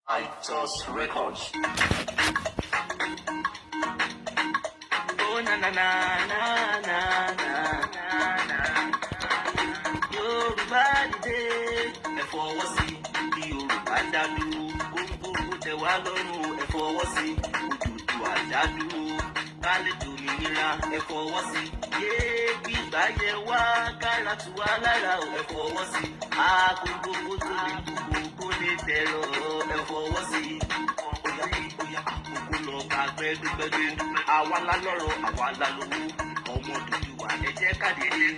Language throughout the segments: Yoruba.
Itos Records. Oh na na na na na na na na. Yorùbá dìde, ẹ fọwọ́ sí kí Yorùbá dá dúró. Gbogbogbò tẹ́ wá lọ́rùn, ẹ fọwọ́ sí Odùduwà dá dúró. Ká lè dòmìnira, ẹ fọwọ́ sí. Yé gbígbà yẹ wá kára tù wá lára o, ẹ fọwọ́ sí. Àkókò tó lè gbogbo kó lè tẹ̀rọ, ẹ fọwọ́ sí. Oya oya àkókò lọ bá gbẹdúgbẹdú. Àwa la lọ́rọ̀, àwa la lówó. Ọmọ Odùduwà, ẹ jẹ́ ká dìde.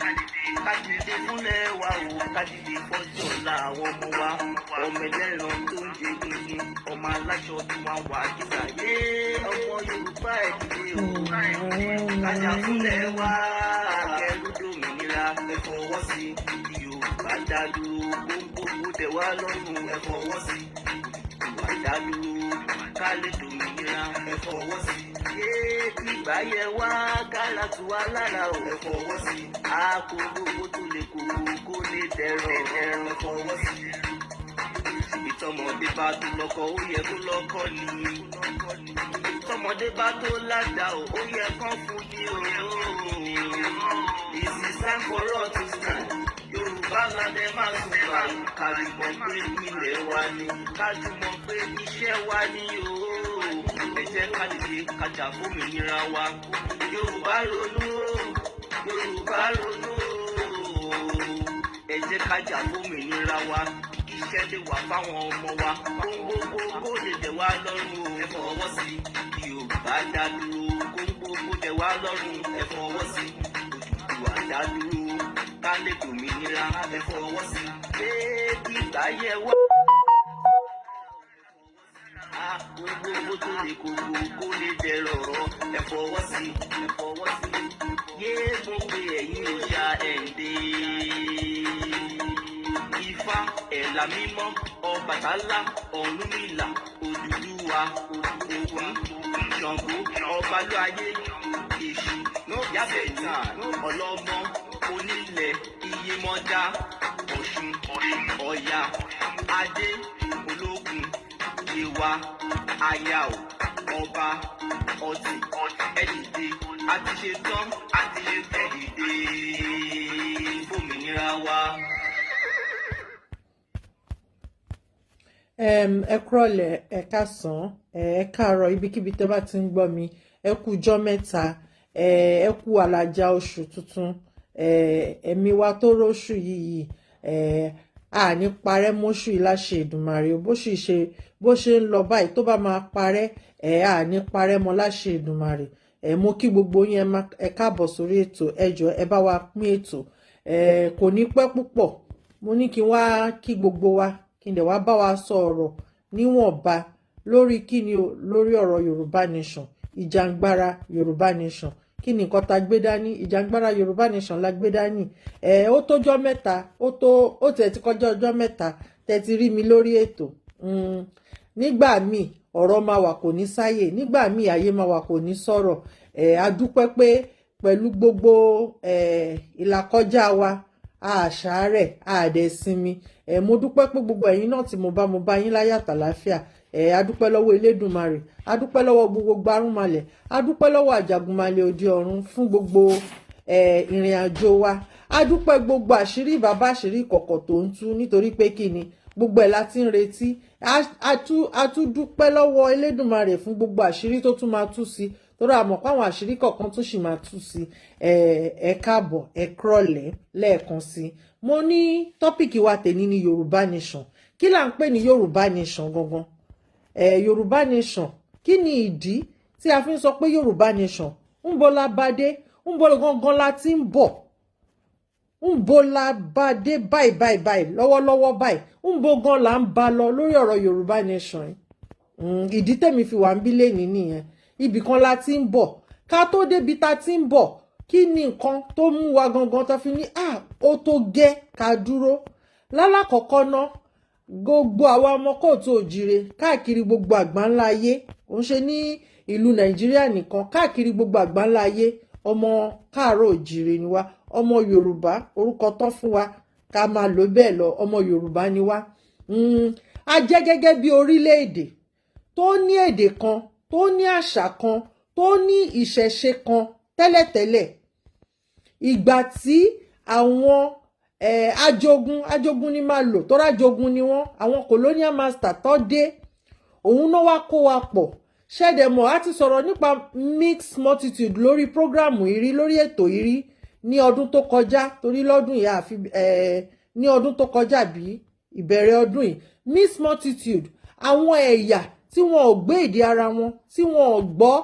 Ká dìde fúnlẹ̀ wa o, ká dìde fọ́jọ́ ọ̀la àwọn ọmọ wa. Ọmọ ẹlẹ́ran tó ń jẹ egungun, ọmọ aláṣọ tí wọ́n wà kíkà. Yé ọmọ Yorùbá, ẹ dìde o. Kájà fúnlẹ̀ wa, kẹrù dòmìnira, ẹ fọwọ́ sí. Kí Yorùbá dá dúró, gbogbo tẹ̀ wá lọ́rùn, ẹ fọwọ́ sí. Odùduwà dá dúró, ká lè dòmìnira, ẹ fọwọ́ sí. Yé gbígbà yẹ wá kára tù wá lára o, ẹ fọwọ́ sí. Àkókò tó lè kókó kó lè dẹ̀rọ̀, ẹ fọwọ́ sí. Ìtọ́mọdé bá tó lọ́kọ, ó yẹ kó lọ́kọ ni. Tọmọdé bá tó ládàá o, ó yẹ kán fún ni o. This is time for us to stand. Yorùbá ládẹ máa sùn bá. Kájúmọ̀ pé ilẹ̀ wa ni, kájúmọ̀ pé iṣẹ́ wa ni o. Ẹ jẹ́ ká dìde, ká jà fómìnira wa. Yorùbá ronú o, Yorùbá ronú o. Ẹ jẹ́ ká jà fómìnira wa. Iṣẹ́ lè wà fáwọn ọmọ wa. Gbogbo kó lè dẹ̀ wá lọ́rùn o. Ẹ fọwọ́ sí i. Yorùbá dá dúró. Gbogbo dẹ̀ wá lọ́rùn. Ẹ fọwọ́ sí i. Odùduwà dá dúró. Ká lè dòmìnira. Ẹ fọwọ́ sí i. Ṣé gbígbà yẹ wá? Gbogbo tó lè kókó kó lè dẹ̀rọ̀, ẹ fọwọ́ sí i. Ẹ fọwọ́ sí i. Yé mo pe ẹ̀yin òòṣà ẹ̀ǹdẹ̀. Ifá ẹ̀là mímọ́, Ọbàtálá, Ọ̀rúnmìlà, Odùduwà, Ògún, Ṣàngó, Ọbalúayé, Èṣù, Yábẹ̀tàn, Ọlọ́mọ, Onílẹ̀, Iyemọja, Ọ̀ṣun, Ọya, Adé, Olókun, Yewa, Ayao, Ọba, Ọtì, ẹ dìde, a ti ṣe tán, a ti ṣe tán, ẹ dìde fòmìnira wa. Ẹ kúrọ̀lẹ́, ẹ káàsán, ẹ káàárọ̀, ibikíbi tẹ́ bá ti ń gbọ́ mi. Ẹ kú ọjọ́ mẹ́ta, ẹ kú àlàjá oṣù tuntun. Ẹ̀mí wa tó róṣù yìí, a ní parẹ́ mọ́ṣù yìí láṣẹ Èdùmàrè. Bó sì ṣe bó ṣe ń lọ báyìí, tó bá máa parẹ́, a ní parẹ́ mọ́ láṣẹ Èdùmàrè. Mo kí gbogbo yín, ẹ káàbọ̀ sórí ètò. Ẹ jọ̀ọ́, ẹ bá wa pín ètò. Kò ní pẹ́ púpọ̀. Mo ní kí n wá kí gbogbo wa, kí n dẹ̀ wá bá wa sọ ọ̀rọ̀ níwọ̀nba lórí kíni o, lórí ọ̀rọ̀ Yorùbá Nation, ìjàngbara Yorùbá Nation. Kí ni nǹkan tá gbé dání? Ìjàngbara Yorùbá Nation la gbé dání. Ó tójọ́ mẹ́ta, ó tó, ó tiẹ̀ ti kọjá ọjọ́ mẹ́ta tẹ́ ti rí mi lórí ètò. Nígbà míì ọ̀rọ̀ máa wà, kò ní sáyè. Nígbà míì ayé máa wà, kò ní sọ̀rọ̀. A dúpẹ́ pé pẹ̀lú gbogbo ìlàkọjá wa, àṣàárẹ̀ àdẹ̀ sinmi. Mo dúpẹ́ pé gbogbo ẹ̀yin náà tí mo bá yín láyọ̀ àtàláfíà. A dúpẹ́ lọ́wọ́ Elédùmarè, a dúpẹ́ lọ́wọ́ gbogbo gbarúnmalẹ̀, a dúpẹ́ lọ́wọ́ àjàgùnmalẹ̀ òde ọ̀run fún gbogbo ìrìn àjò wa. A dúpẹ́ gbogbo àṣírí bàbá, àṣírí ìkọ̀kọ̀ tó ń tú, nítorí pé kí ni, gbogbo ẹ̀ la ti ń retí. A tún dúpẹ́ lọ́wọ́ Elédùmarè fún gbogbo àṣírí tó tún máa tú sí, torí a mọ̀ pé àwọn àṣírí kọ̀ọ̀kan tún sì máa tú sí. Ẹ káàbọ̀, ẹ kúrọ̀lẹ́ lẹ́ẹ̀kan sí. Mo ní topic wa tèmi ní Yorùbá Nation. Kí là ń pè ní Yorùbá Nation gangan? Yorùbá Nation, kí ni ìdí tí a fi ń sọ pé Yorùbá Nation? Ń bo la bá dé? Ń bo gangan la ti ń bọ̀? Ń bo la bá dé báyìí báyìí báyìí, lọ́wọ́lọ́wọ́ báyìí? Ń bo gan la ń bá lọ lórí ọ̀rọ̀ Yorùbá Nation yìí? Ìdí tẹ̀mí fi wà ń bí lẹ́yìn nìyẹn. Ibì kan la ti ń bọ̀. Ká tó débi ta ti ń bọ̀, kí ni nǹkan tó mú wa gangan tó fi ní à ó tó gẹ́ ká dúró? Lálàkọ́kọ́ ná, gbogbo àwa ọmọ káàárọ̀ oòjíire káàkiri gbogbo àgbáńlá ayé, kò ń ṣe ní ìlú Nàìjíríà nìkan, káàkiri gbogbo àgbáńlá ayé, ọmọ káàárọ̀ oòjíire ni wá, ọmọ Yorùbá. Orúkọ tán fún wa, ká máa lò bẹ́ẹ̀ lọ, ọmọ Yorùbá ni wá. A jẹ́ gẹ́gẹ́ bí orílẹ̀-èdè tó ní èdè kan, tó ní àṣà kan, tó ní ìṣẹ̀ṣe kan tẹ́lẹ̀tẹ́lẹ̀. Ìgbà tí àwọn ajogun, ajogun ni máa lò, tọ́ra ajogun ni wọ́n, àwọn colonial master tó dé, òun náà wá kó wa pọ̀. Ṣẹ́dẹ̀mọ̀, a ti sọ̀rọ̀ nípa mixed multitude lórí program yìí rí, lórí ètò yìí rí ní ọdún tó kọjá, torí lọ́dún yìí àfi ní ọdún tó kọjá bí ìbẹ̀rẹ̀ ọdún yìí. Mixed multitude, àwọn ẹ̀yà tí wọn ò gbé èdè ara wọn, tí wọn ò gbọ́,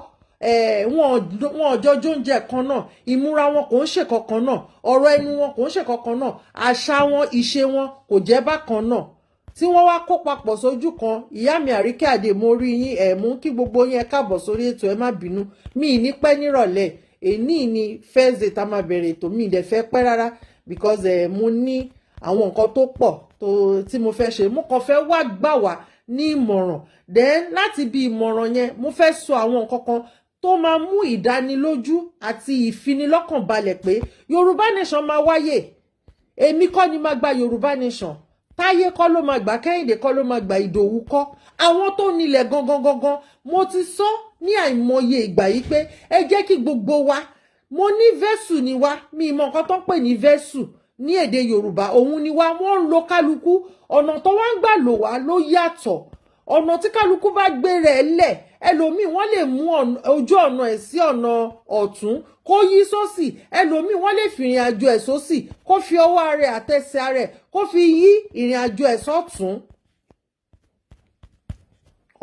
wọn ò jọjọ́ oúnjẹ kan náà, ìmúra wọn kò ń ṣe kankan náà, ọ̀rọ̀ ẹnu wọn kò ń ṣe kankan náà, àṣà wọn, ìṣe wọn kò jẹ́ bákan náà, tí wọ́n wá kó papọ̀ sójú kan. Ìyá mi Àríkẹ́ Àdè, mo rí yín. Ẹ̀ mú kí gbogbo yín, ẹ káàbọ̀ sórí ètò. Ẹ má bínú, mi ní pẹ́ nírọ̀lẹ́. Èní ni first day tá máa bẹ̀rẹ̀ ètò. Mi dẹ̀ fẹ́ pẹ́ rárá because mo ní àwọn nǹkan tó pọ̀ tó tí mo fẹ́ ṣe. Mo kàn fẹ́ wá gbà wá ní ìmọ̀ràn. Then láti bí ìmọ̀ràn yẹn, mo fẹ́ sọ àwọn nǹkan kan tó máa mú ìdánilójú àti ìfinilọ́kànbalẹ̀ pé Yorùbá Nation máa wáyè. Èmi kọ́ ni máa gba Yorùbá Nation, Táyé kọ́ ló máa gbà, Kẹ́hìndé kọ́ ló máa gbà, Ìdòwú kọ́. Àwọn tó nílẹ̀ gangan gangan, mo ti sọ ní àìmọye ìgbà yìí pé ẹ jẹ́ kí gbogbo wa, mo ní vessel ni wá. Mi mọ nǹkan tó ń pè ní vessel ní èdè Yorùbá. Òun ni wá, wọ́n ń lo kálukú. Ọ̀nà tó wá ń gbà lò wá ló yàtọ̀. Ọ̀nà tí kálukú bá gbé rẹ̀ lẹ̀, ẹlòmíì, wọ́n lè mú ojú ọ̀nà ẹ̀ sí ọ̀nà ọ̀tún, kó yí sósì. Ẹlòmíì, wọ́n lè fi ìrìn àjò ẹ̀ sósì, kó fi ọwọ́ rẹ̀ àtẹsẹ̀ rẹ̀, kó fi yí ìrìn àjò ẹ̀ sọ́tún.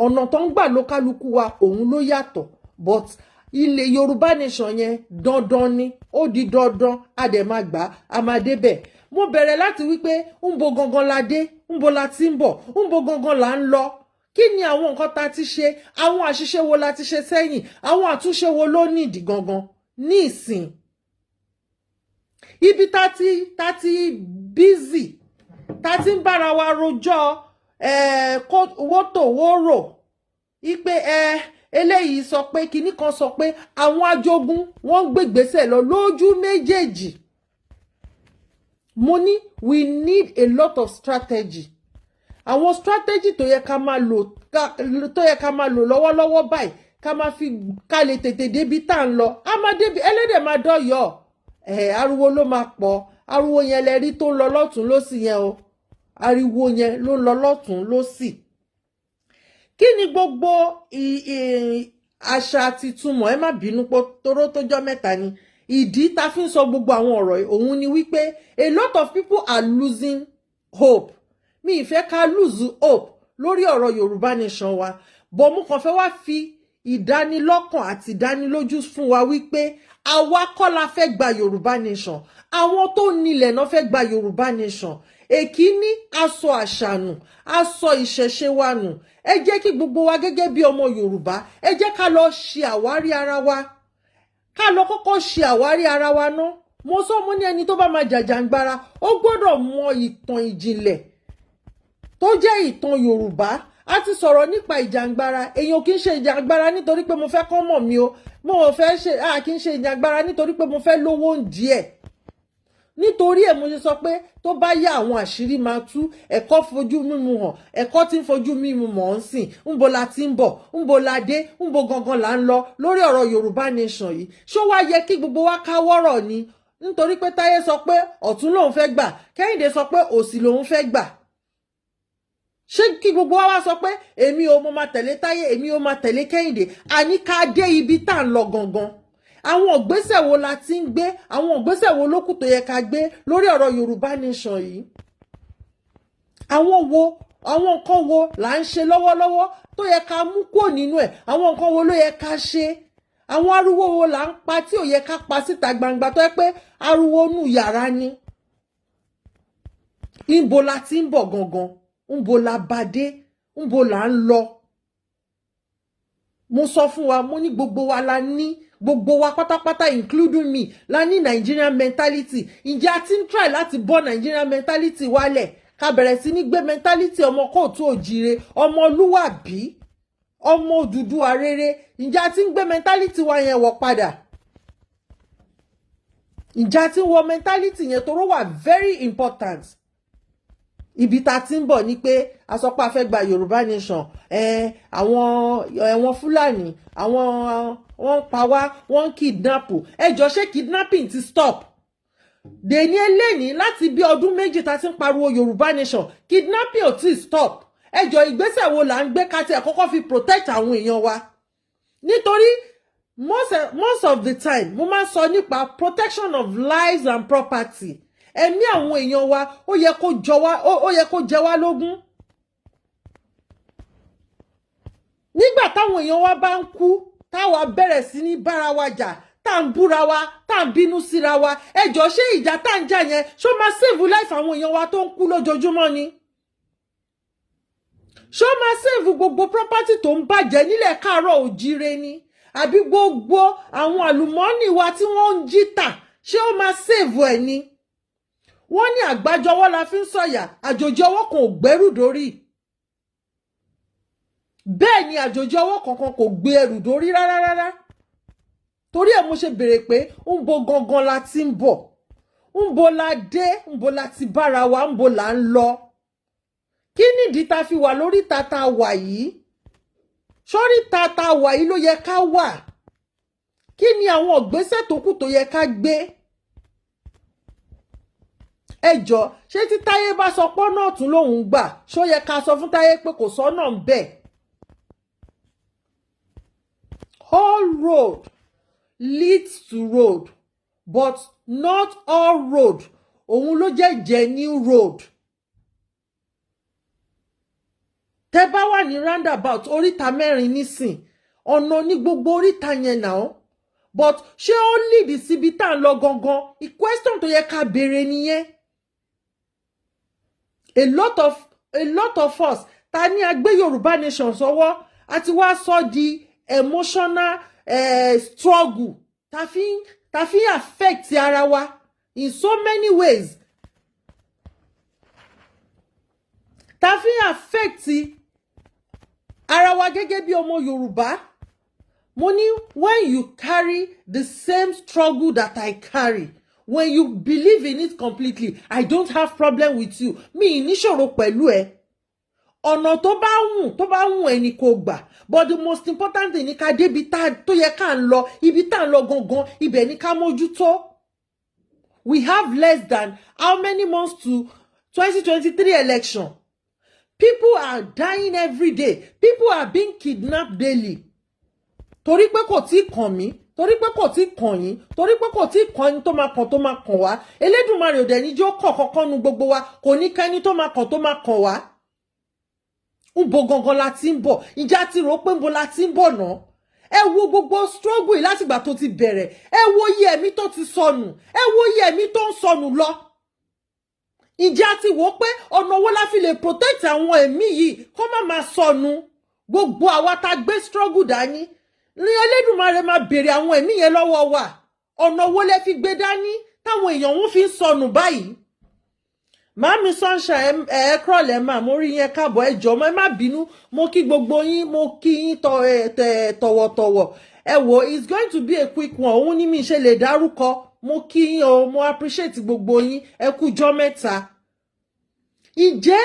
Ọ̀nà tó ń gbà ló kálukú wa, òun ló yàtọ̀. But ilẹ̀ Yorùbá Nation yẹn, dandan ni, ó di dandan, a dẹ̀ máa gbà, á máa débẹ̀. Mo bẹ̀rẹ̀ láti wípé ń bo gangan la dé, ń bo la ti ń bọ̀, ń bo gangan là ń lọ, kí ni àwọn nǹkan tá a ti ṣe, àwọn àṣìṣe wo la ti ṣe sẹ́yìn, àwọn àtúnṣe wo ló nídìí gangan ní ìsìn. Ibi tá ti busy, tá ti ń bára wa rojọ́ wótòwórò ipe eléyìí sọ pé kinní kan, sọ pé àwọn ajogun wọ́n ń gbégbèsè lọ lójú méjèèjì. Mo ní we need a lot of strategy. Àwọn strategy tó yẹ ká máa lò, tó yẹ ká máa lò lọ́wọ́lọ́wọ́ báyìí, ká máa fi ká lè tètè débi tá à ń lọ. A máa débi, ẹlẹ́dẹ̀ máa dọ́yọ̀ ẹ̀, ariwo ló máa pọ̀. Ariwo yẹn lẹ rí tó ń lọ lọ́tún lọ́sì yẹn o. Ariwo yẹn ló ń lọ lọ́tún lọ́sì. Kí ni gbogbo àṣà àti ìtumọ̀? Ẹ má bínú pé toró tó jọ́ mẹ́ta ni. Ìdí tá fi ń sọ gbogbo àwọn ọ̀rọ̀ yìí, òun ni wípé a lot of people are losing hope. Mi ì fẹ́ ká lose hope lórí ọ̀rọ̀ Yorùbá Nation wa, but mo kàn fẹ́ wá fi ìdánilọ́kàn àti ìdánilójú fún wa wípé àwa kọ́ la fẹ́ gba Yorùbá Nation, àwọn tó nílẹ̀ náà fẹ́ gba Yorùbá Nation. Èkíní, aṣọ àṣà nù, aṣọ ìṣẹ̀ṣe wa nù. Ẹ jẹ́ kí gbogbo wa gẹ́gẹ́ bí ọmọ Yorùbá, ẹ jẹ́ ká lọ ṣe àwárí ara wa, ká lọ kọ́kọ́ ṣe àwárí ara wa ná. Mo sọ, mo ní ẹni tó bá máa jàjàǹgbara, ó gbọ́dọ̀ mọ ìtàn ìjìnlẹ̀ tó jẹ́ ìtàn Yorùbá. A ti sọ̀rọ̀ nípa ìjàngbara. Èèyàn kì í ṣe ìjàngbara nítorí pé mo fẹ́ kọ́ mọ̀ mi o, mo ò fẹ́ ṣe. A kì í ṣe ìjàngbara nítorí pé mo fẹ́ lówó ń díẹ̀. Nítorí ẹ̀ mo ṣe sọ pé tó bá yá, àwọn àṣírí máa tú. Ẹ̀kọ́ fojú mímu hàn, ẹ̀kọ́ tí ń fojú mímu mọ̀ ń sìn. Ńbo la ti ń bọ̀, ńbo la dé, ńbo gangan là ń lọ lórí ọ̀rọ̀ Yorùbá Nation yìí? Ṣó wá yẹ kí gbogbo wa káwọ́rọ̀ ni nítorí pé Táyé sọ pé ọ̀tún lòun fẹ́ gbà, Kẹ́hìndé sọ pé òsì lòun fẹ́ gbà? Ṣé kí gbogbo wa wá sọ pé èmi ò mo máa tẹ̀lé Táyé, èmi ò máa tẹ̀lé Kẹ́hìndé? Àní ká dé ibi tá à ń lọ gangan. Àwọn ìgbésẹ̀ wo la ti ń gbé? Àwọn ìgbésẹ̀ wo ló kù tó yẹ ká gbé lórí ọ̀rọ̀ Yorùbá Nation yìí? Àwọn wo, àwọn nǹkan wo là ń ṣe lọ́wọ́lọ́wọ́ tó yẹ ká mú kúrò nínú ẹ̀? Àwọn nǹkan wo ló yẹ ká ṣe? Àwọn ariwo wo là ń pa tí ò yẹ ká pa síta gbangba, tó yẹ pé ariwo nù yàrá ni? Ńbo la ti ń bọ̀ gangan? Ńbo la bá dé? Ńbo là ń lọ? Mo sọ fún wa, mo ní gbogbo wa la ní, gbogbo wa pátápátá, including me, la ní Nigerian mentality. Ǹjẹ́ a ti ń try láti bọ́ Nigerian mentality wálẹ̀, ká bẹ̀rẹ̀ sí ní gbé mentality ọmọ káàárọ̀ oòjíire, ọmọlúwàbí, ọmọ Odùduwà rere? Ǹjẹ́ a ti ń gbé mentality wa yẹn wọ̀ padà? Ǹjẹ́ a ti ń wọ mentality yẹn? Toró wà very important. Ibi tá a ti ń bọ̀ ni pé a sọ pé a fẹ́ gba Yorùbá nation. Àwọn ẹ̀wọ̀n Fúlàní, àwọn wọ́n ń pa wá, wọ́n ń kidnap. Ẹ jọ, ṣé kidnapping ti stop? Dèní eléyìí, láti bí ọdún 2 tá a ti ń pariwo Yorùbá nation, kidnapping ò tí ì stop. Ẹ jọ, ìgbésẹ̀ wo là ń gbé ká tiẹ̀ kọ́kọ́ fi protect àwọn èèyàn wa? Nítorí most of the time, mo máa ń sọ nípa protection of lives and property. Ẹ̀mí àwọn èèyàn wa, ó yẹ kó jọ wá, ó yẹ kó jẹ wá lógún. Nígbà táwọn èèyàn wa bá ń kú, táwa bẹ̀rẹ̀ sí ní bára wa jà, tá à ń búra wa, tá à ń bínú síra wa, ẹ jọ̀ọ́, ṣé ìjà tá à ń jà yẹn, ṣó máa save life àwọn èèyàn wa tó ń kú lójoojúmọ́ ni? Ṣó máa save gbogbo property tó ń bàjẹ́ nílẹ̀ káàárọ̀ òjíire ni? Àbí gbogbo àwọn àlùmọ́ọ́nì wa tí wọ́n ń jí tà, ṣé ó máa save ẹ̀ ni? Wọ́n ní àgbájọwọ́ la fi ń sọ̀yà, àjòjì ọwọ́ kan ò gbẹ́rù dórí. Bẹ́ẹ̀ ni, àjòjì ọwọ́ kankan kò gbé ẹrù dórí rárá rárá. Torí ẹ̀ mo ṣe béèrè pé ń bo gangan la ti ń bọ̀, ń bo la dé, ń bo la ti bára wa, ń bo la ń lọ? Kí nìdí ta fi wà lóríta ta wà yìí? Sóríta ta wà yìí ló yẹ ká wà? Kí ni àwọn ìgbésẹ̀ tó kù tó yẹ ká gbé? Ẹ jọ, ṣé tí Táyé bá sọ pọ́nà ọ̀tún lòun gbà, ṣó yẹ ká sọ fún Táyé pé kò sọ́nà ń bẹ̀? All road leads to road, but not all road òun ló jẹ́ genuine road. Tẹ́ bá wà ní roundabout oríta mẹ́rin nísìn, ọ̀nà ní gbogbo oríta yẹn náà, but ṣé ó lead síbi tá à ń lọ gangan? Question tó yẹ ká béèrè nìyẹn. A lot of us ta ní a gbé Yorùbá nation sọ́wọ́, a ti wá sọ di emotional struggle ta fi affect ara wa in so many ways, ta fi affect ara wa gẹ́gẹ́ bí ọmọ Yorùbá. Mo ní, when you carry the same struggle that I carry, when you believe in it completely, I don't have problem with you. Mi ì níṣòro pẹ̀lú ẹ. Ọ̀nà tó bá wùn ẹni kò gbà, but the most important thing ni ká débi tó yẹ ká ń lọ. Ibi tá ń lọ gangan, ibẹ̀ ni ká mójútó. We have less than how many months to 2023 election. People are dying every day. People are being kidnapped daily. Torí pé kò tí kàn mí, torí pé kò tí kàn yín, torí pé kò tí kàn yín, tó máa kàn, tó máa kàn wá. Elédùmarè ò dẹ̀ ní jó kàn kankan nu gbogbo wa. Kò ní kẹ́ni tó máa kàn, tó máa kàn wá. Ń bo gangan la ti ń bọ̀? Ìjà ti rò pé ń bo la ti ń bọ̀ náà? Ẹ wo gbogbo struggle yìí látìgbà tó ti bẹ̀rẹ̀. Ẹ wo iye ẹ̀mí tó ti sọnù, ẹ wo iye ẹ̀mí tó ń sọnù lọ. Ìjà ti wò pé ọ̀nà wo la fi lè protect àwọn ẹ̀mí yìí kó má máa sọnù? Gbogbo àwa tá gbé struggle dání ní, Elédùmarè máa béèrè àwọn ẹ̀mí yẹn lọ́wọ́ wa. Ọ̀nà wo lẹ fi gbé dání táwọn èèyàn ń fi ń sọnù báyìí? Màámi Sunshine, ẹ kúrọ̀lẹ́ mà. Mo rí yẹn, káàbọ̀. Ẹ jọ̀ọ́, ẹ má bínú. Mo kí gbogbo yín, mo kí yín tọ̀wọ̀tọ̀wọ̀. Ẹ wò, it's going to be a quick one. Òun ní mi ṣe lè dárúkọ. Mo kí yín o, mo appreciate gbogbo yín. Ẹ kú jọ́ mẹ́ta. Ìjẹ́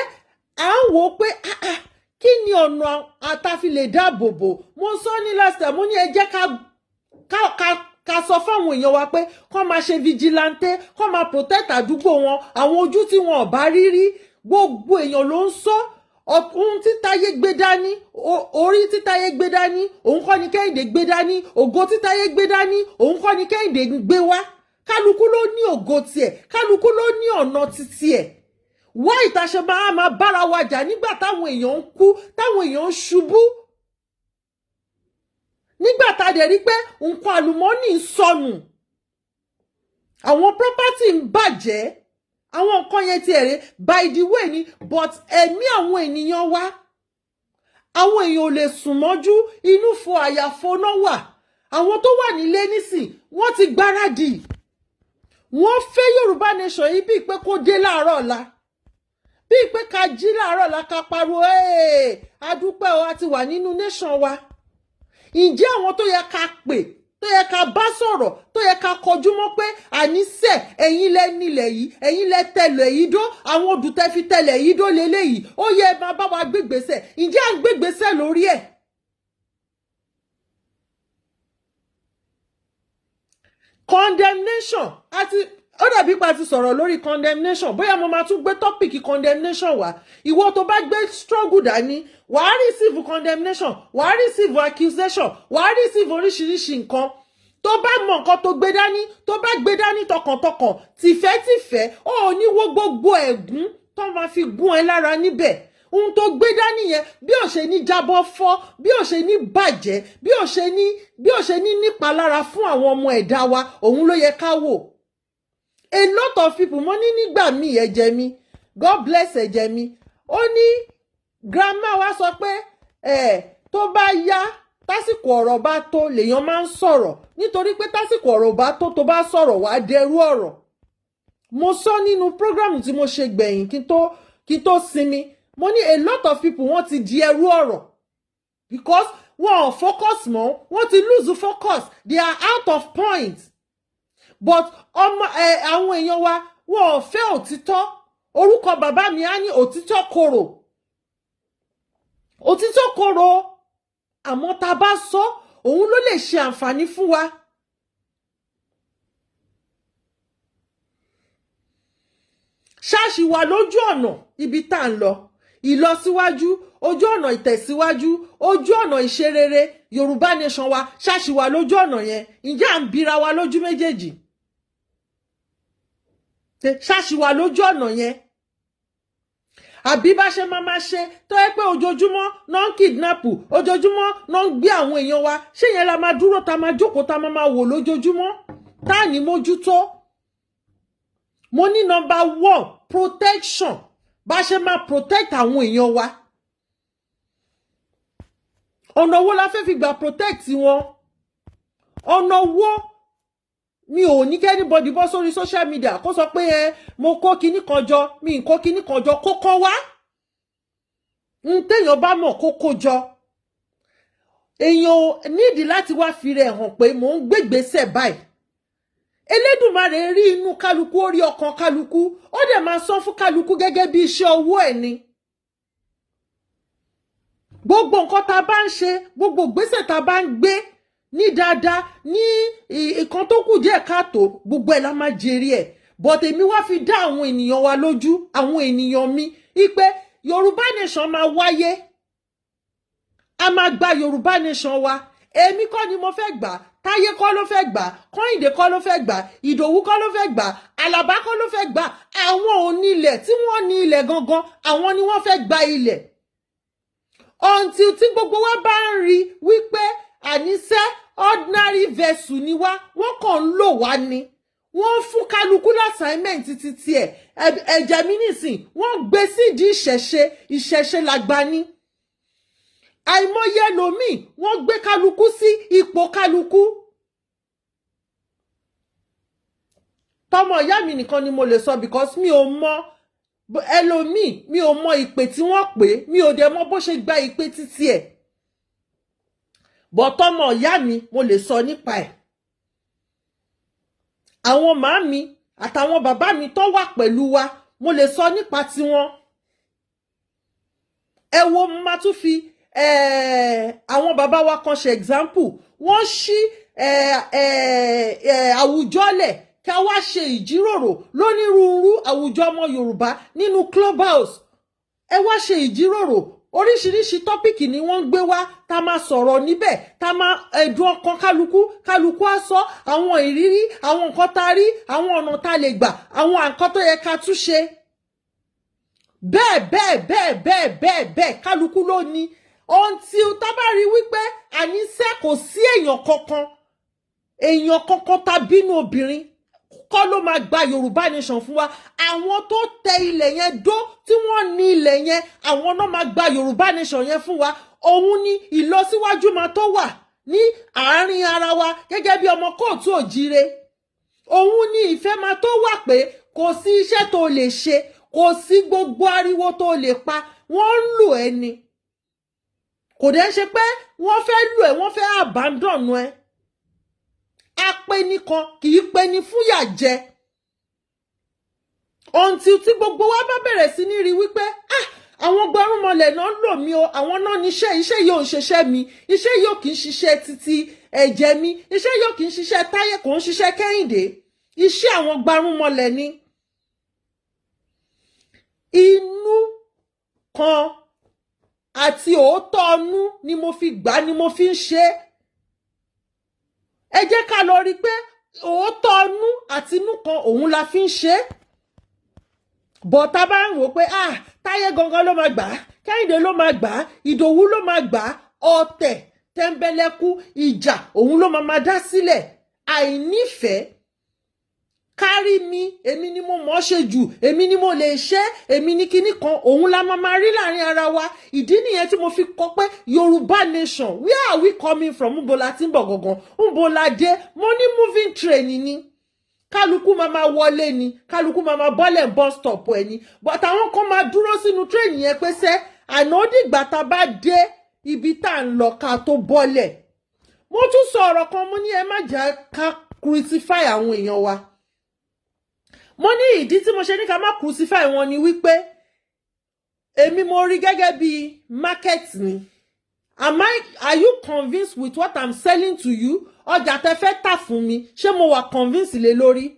à ń wò ó pé, ah, ah, kí ni ọ̀nà àtàfi lè dáàbò bò? Mo sọ ní last time, mo ní ẹ jẹ́ ká sọ fáwọn èèyàn wa pé kó máa ṣe vigilante, kó máa protect àdúgbò wọn, àwọn ojú tí wọn ò bá rí rí. Gbogbo èèyàn ló ń sọ ohun tí Táyé gbé dání. Orí tí Táyé gbé dání, òun kọ́ ni Kẹ́hìndé gbé dání. Ògo tí Táyé gbé dání, òun kọ́ ni Kẹ́hìndé gbé wá. Kálukú ló ní ògo tiẹ̀, kálukú ló ní ọ̀nà títí ẹ̀. Wá ìtàṣe máa máa bára wa jà nígbà táwọn èèyàn ń kú, táwọn èèyàn ń ṣubú, nígbà tá a dẹ̀ rí pé nǹkan àlùmọ́ọ́nì ń sọnù, àwọn property ń bàjẹ́, àwọn nǹkan yẹn ti ẹ̀rẹ́ by the way ni, but ẹ̀mí àwọn ènìyàn wa, àwọn èèyàn ò lè sùn mọ́jú. Inú fo àyàfo náà wà. Àwọn tó wà nílé nísìn, wọ́n ti gbáradì. Wọ́n fẹ́ Yorùbá nation yìí bíi pé kó dé láàárọ̀ ọ̀la, bíi pé ká jí láàárọ̀ ọ̀la, ká pariwo, "A dúpẹ́ o, a ti wà nínú nation wa." Ǹjẹ́ àwọn tó yẹ ká pè tó yẹ ká bá sọ̀rọ̀, tó yẹ ká kọjú mọ́ pé àníṣe ẹ̀yin lẹ nílẹ̀ yìí, ẹ̀yin lẹ tẹlẹ̀ yìí dó, àwọn odù tẹ́ fi tẹlẹ̀ yìí dó leléyìí, ó yẹ máa bá wa gbégbèsè. Ǹjẹ́ à ń gbégbèsè lórí ẹ̀? Condemnation àti ó dàbí pa ti sọ̀rọ̀ lórí condemnation. Bóyá mo máa tún gbé topic condemnation wá. Ìwọ tó bá gbé struggle dání, wàá receive condemnation, wàá receive accusation, wàá receive oríṣiríṣi nǹkan. Tó bá mọ nǹkan tó gbé dání, tó bá gbé dání tọkàntọkàn, tìfẹ́tìfẹ́, ó ní wo gbogbo ẹ̀gún tó máa fi gún ẹ lára níbẹ̀. Ohun tó gbé dání yẹn, bí ò ṣe ní jábọ́ fọ́, bí ò ṣe ní bàjẹ́, bí ò ṣe ní nípalára fún àwọn ọmọ ẹ̀dá wa, òun ló yẹ ká wò. A lot of people, mo ní nígbà míì, ẹ̀jẹ̀ mi, God bless ẹ̀jẹ̀ mi, ó ní grandma wa sọ pé ẹ̀ tó bá yá, tásìkò ọ̀rọ̀ bá tó, lèèyàn máa ń sọ̀rọ̀, nítorí pé tásìkò ọ̀rọ̀ bá tó, tó bá sọ̀rọ̀, wàá dẹrú ọ̀rọ̀. Mo sọ nínú program tí mo ṣe gbẹ̀yìn kí n tó sinmi, mo ní a lot of people, wọ́n ti di ẹrú ọ̀rọ̀ because wọn ò focus mọ́, wọ́n ti lose focus, they are out of point. But ọmọ ẹ, àwọn èèyàn wa, wọn ò fẹ́ òtítọ́. Orúkọ bàbá mi á ní òtítọ́ korò, òtítọ́ korò, àmọ́ tá a bá sọ, òun ló lè ṣe àǹfààní fún wa. Ṣáàṣì wà lójú ọ̀nà ibi tá à ń lọ, ìlọsíwájú, ojú ọ̀nà ìtẹ̀síwájú, ojú ọ̀nà ìṣerere Yorùbá nation wa. Ṣáàṣì wà lójú ọ̀nà yẹn? Ǹjẹ́ à ń bira wa lójú méjèèjì? Ṣáàṣì wà lójú ọ̀nà yẹn, àbí bá ṣe máa máa ṣe tó yẹ pé ojoojúmọ́ náà ń kidnap, ojoojúmọ́ náà ń gbé àwọn èèyàn wa, ṣé yẹn la máa dúró, tá máa jókòó, tá máa máa wò lójoojúmọ́, tá à ní mójútó? Mo ní number one, protection. Bá ṣe máa protect àwọn èèyàn wa, ọ̀nà wo la fẹ́ fi gbà protect wọn? Ọ̀nà wo? Mi ò ní kí anybody bọ́ sórí social media kó sọ pé ẹ mo kó kinní kan jọ, mi ì kó kinní kan jọ. Kó kọ́ wá n téèyàn bá mọ̀ kó kó jọ. Èèyàn nídìí láti wá fi rẹ̀ hàn pé mò ń gbégbèsè báyìí. Elédùmarè rí inú kálukú, ó rí ọkàn kálukú, ó dẹ̀ máa san fún kálukú gẹ́gẹ́ bí iṣẹ́ ọwọ́ ẹ̀ ni. Gbogbo nǹkan tá a bá ń ṣe, gbogbo ìgbésẹ̀ tá a bá ń gbé ní dáadáa, ní ìkan tó kù díẹ̀ káàtó, gbogbo ẹ̀ la máa jèrè ẹ̀. But èmi wá fi dá àwọn ènìyàn wa lójú, àwọn ènìyàn mi, wípé Yorùbá nation máa wáyé. A máa gba Yorùbá nation wa. Èmi kọ́ ni mo fẹ́ gbà, Táyé kọ́ ló fẹ́ gbà, Kọ́hìndé kọ́ ló fẹ́ gbà, Ìdòwú kọ́ ló fẹ́ gbà, Àlàbá kọ́ ló fẹ́ gbà. Àwọn onílẹ̀ tí wọ́n ní ilẹ̀ gangan, àwọn ni wọ́n fẹ́ gba ilẹ̀. Until tí gbogbo wa bá ń rí wípé àníṣe ordinary vessel ni wá, wọ́n kàn ń lò wá ni, wọ́n fún kálukú l'assignment títí tiẹ̀. Ẹ̀jẹ̀ mi nìsín, wọ́n gbé sídìí ìṣẹ̀ṣe, ìṣẹ̀ṣe làgbà ni. Àìmọye ẹlòmíì, wọ́n gbé kálukú sí ipò kálukú. Tọmọ ìyá mi nìkan ni mo lè sọ because mi ò mọ ẹlòmíì, mi ò mọ ìpè tí wọ́n pè, mi ò dẹ̀ mọ bó ṣe gba ìpè títí ẹ̀. But tọmọ ìyá mi, mo lè sọ nípa ẹ̀. Àwọn màámi àtàwọn bàbá mi tó wà pẹ̀lú wa, mo lè sọ nípa tiwọn. Ẹ wo, máa tún fi àwọn bàbá wa kan ṣe example. Wọ́n ṣí àwùjọ lẹ̀ kí a wá ṣe ìjíròrò lónírúurú, àwùjọ ọmọ Yorùbá nínú Clubhouse. Ẹ wá ṣe ìjíròrò, oríṣiríṣi topic ni wọ́n ń gbé wá, tá máa sọ̀rọ̀ níbẹ̀, tá máa ẹ̀dùn ọkàn kálukú, kálukú á sọ àwọn ìrírí, àwọn nǹkan tá a rí, àwọn ọ̀nà tá a lè gbà, àwọn nǹkan tó yẹ ká tún ṣe, bẹ́ẹ̀ bẹ́ẹ̀ bẹ́ẹ̀ bẹ́ẹ̀ bẹ́ẹ̀ bẹ́ẹ̀. Kálukú ló ní until tá bá rí wípé àníṣe kò sí èèyàn kankan, èèyàn kankan tá bínú obìnrin kọ́ ló máa gba Yorùbá nation fún wa. Àwọn tó tẹ ilẹ̀ yẹn dó, tí wọ́n ní ilẹ̀ yẹn, àwọn náà máa gba Yorùbá nation yẹn fún wa. Òun ni ìlọsíwájú máa tó wà ní àárín ara wa gẹ́gẹ́ bí ọmọ káàárọ̀ oòjíire. Òun ni ìfẹ́ máa tó wà pé kò sí iṣẹ́ tó lè ṣe, kò sí gbogbo ariwo tó lè pa, wọ́n ń lù ẹ́ ni. Kò dẹ́ ṣe pé wọ́n fẹ́ lù ẹ́, wọ́n fẹ́ abandon ẹ. Apẹnikan kì í peni fúyà jẹ until tí gbogbo wa bá bẹ̀rẹ̀ sí ní rí wípé, ah, àwọn gbarúmọlẹ̀ náà ń lò mí o, àwọn náà níṣẹ́, iṣẹ́ yóò ń ṣiṣẹ́ mi, iṣẹ́ yóò kì í ṣiṣẹ́ títí ẹ̀jẹ̀ mi, iṣẹ́ yóò kì í ṣiṣẹ́ Táyé, kò ń ṣiṣẹ́ Kẹ́hìndé, iṣẹ́ àwọn gbarúmọlẹ̀ ni. Inú kan àti òótọ́ ọnú ni mo fi gbà, ni mo fi ń ṣe é. Ẹ jẹ́ ká lọ rí i pé òótọ́ ọnú àti inú kan òun la fi ń ṣe é. Bọ̀ tá a bá ń wò ó pé, ah, Táyé gangan ló máa gbà á, Kẹ́hìndé ló máa gbà á, Ìdòwú ló máa gbà á, ọ̀tẹ̀, tẹ́ńbẹ́lẹ́kú, ìjà òun ló máa dá sílẹ̀, àìnífẹ̀ẹ́ kárí mi, èmi ni mo mọ̀ ọ́ ṣe jù, èmi ni mo lè ṣe, èmi ni kinní kan, òun la máa rí láàrin ara wa. Ìdí nìyẹn tí mo fi kọ pé Yorùbá nation, where are we coming from? Ńbo la ti ń bọ̀ gangan? Ńbo la dé? Mo ní moving train ni, kálukú máa wọlé ni, kálukú máa bọ́lẹ̀ bus stop ẹ̀ ni, but àwọn kan máa dúró sínú train yẹn pé sẹ́ àná dìgbà tá a bá dé ibi tá à ń lọ ká tó bọ́lẹ̀. Mo tún sọ ọ̀rọ̀ kan, mo ní ẹ má jẹ́ ká crucify àwọn èèyàn wa. Mo ní ìdí tí mo ṣe ní ká má crucify wọn ni wípé èmi mo rí gẹ́gẹ́ bí market ni. Am I are you convinced with what I'm selling to you? Ọjà tẹ́ fẹ́ tà fún mi, ṣé mo wà convinced lé lórí?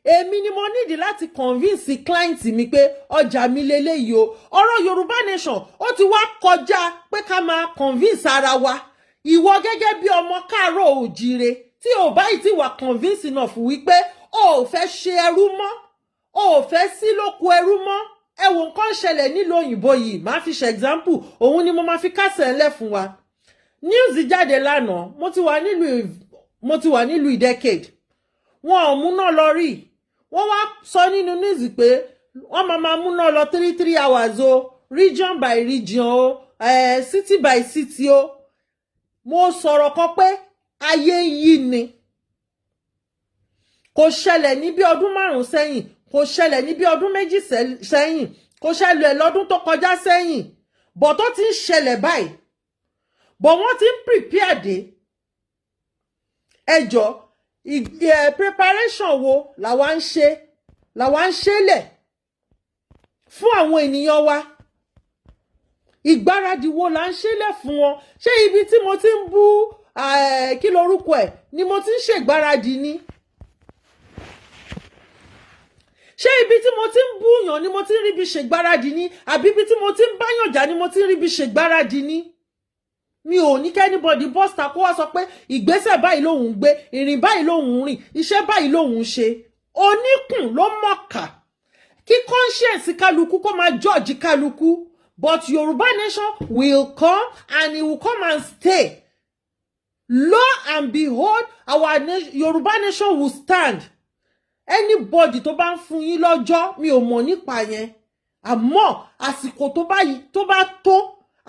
Èmi ni mo nídìí láti convince client mi pé ọjà mi leléyìí o. Ọ̀rọ̀ Yorùbá nation, ó ti wá kọjá pé ká máa convince ara wa. Ìwọ gẹ́gẹ́ bí ọmọ káàárọ̀ òjíire tí ò bá yìí ti wà convince enough wípé o ò fẹ́ ṣe ẹrú mọ́, o ò fẹ́ sí lóko ẹrú mọ́. Ẹ wo nǹkan ṣẹlẹ̀ nílùú òyìnbó yìí, máa fi ṣe example, òun ni mo máa fi kásẹ̀ ńlẹ̀ fún wa. News jáde lánàá, mo ti wà nílùú decade, wọn ò múná lọ rí. Wọ́n wá sọ nínú news pé wọ́n máa múná lọ 3 3 hours o, region by region o, city by city o. Mo sọ̀rọ̀ kan pé ayé ń yí ni. Kò ṣẹlẹ̀ ní bí ọdún 5 sẹ́yìn, kò ṣẹlẹ̀ ní bí ọdún 2 sẹ́yìn, kò ṣẹlẹ̀ lọ́dún tó kọjá sẹ́yìn, bọ̀ tó ti ń ṣẹlẹ̀ báyìí, bọ̀ wọ́n ti ń prepare dé. Ẹjọ́, preparation wo làwa ń ṣe lẹ̀ fún àwọn ènìyàn wa? Ìgbáradì wo là ń ṣe lẹ̀ fún wọn? Ṣé ibi tí mo ti ń bú, kí lorúkọ ẹ̀, ni mo ti ń ṣègbáradì ni? Ṣé ibi tí mo ti ń búyàn ni mo ti ń ríbi ṣègbáradì ni, àbí ibi tí mo ti ń báyàn jà ni mo ti ń ríbi ṣègbáradì ni? Mi ò ní kí anybody bọ́sítà kó wá sọ pé ìgbésẹ̀ báyìí lòun ń gbé, ìrìn báyìí lòun ń rìn, iṣẹ́ báyìí lòun ń ṣe. Oníkùn ló mọ̀ọ́kà. Kí conscience kálukú kó máa judge kálukú, but Yorùbá nation will come and it will come and stay. Lo and behold, our Yorùbá nation will stand. Anybody tó bá ń fún yín lọ́jọ́, mi ò mọ̀ nípa yẹn, àmọ́ àsìkò tó bá tó,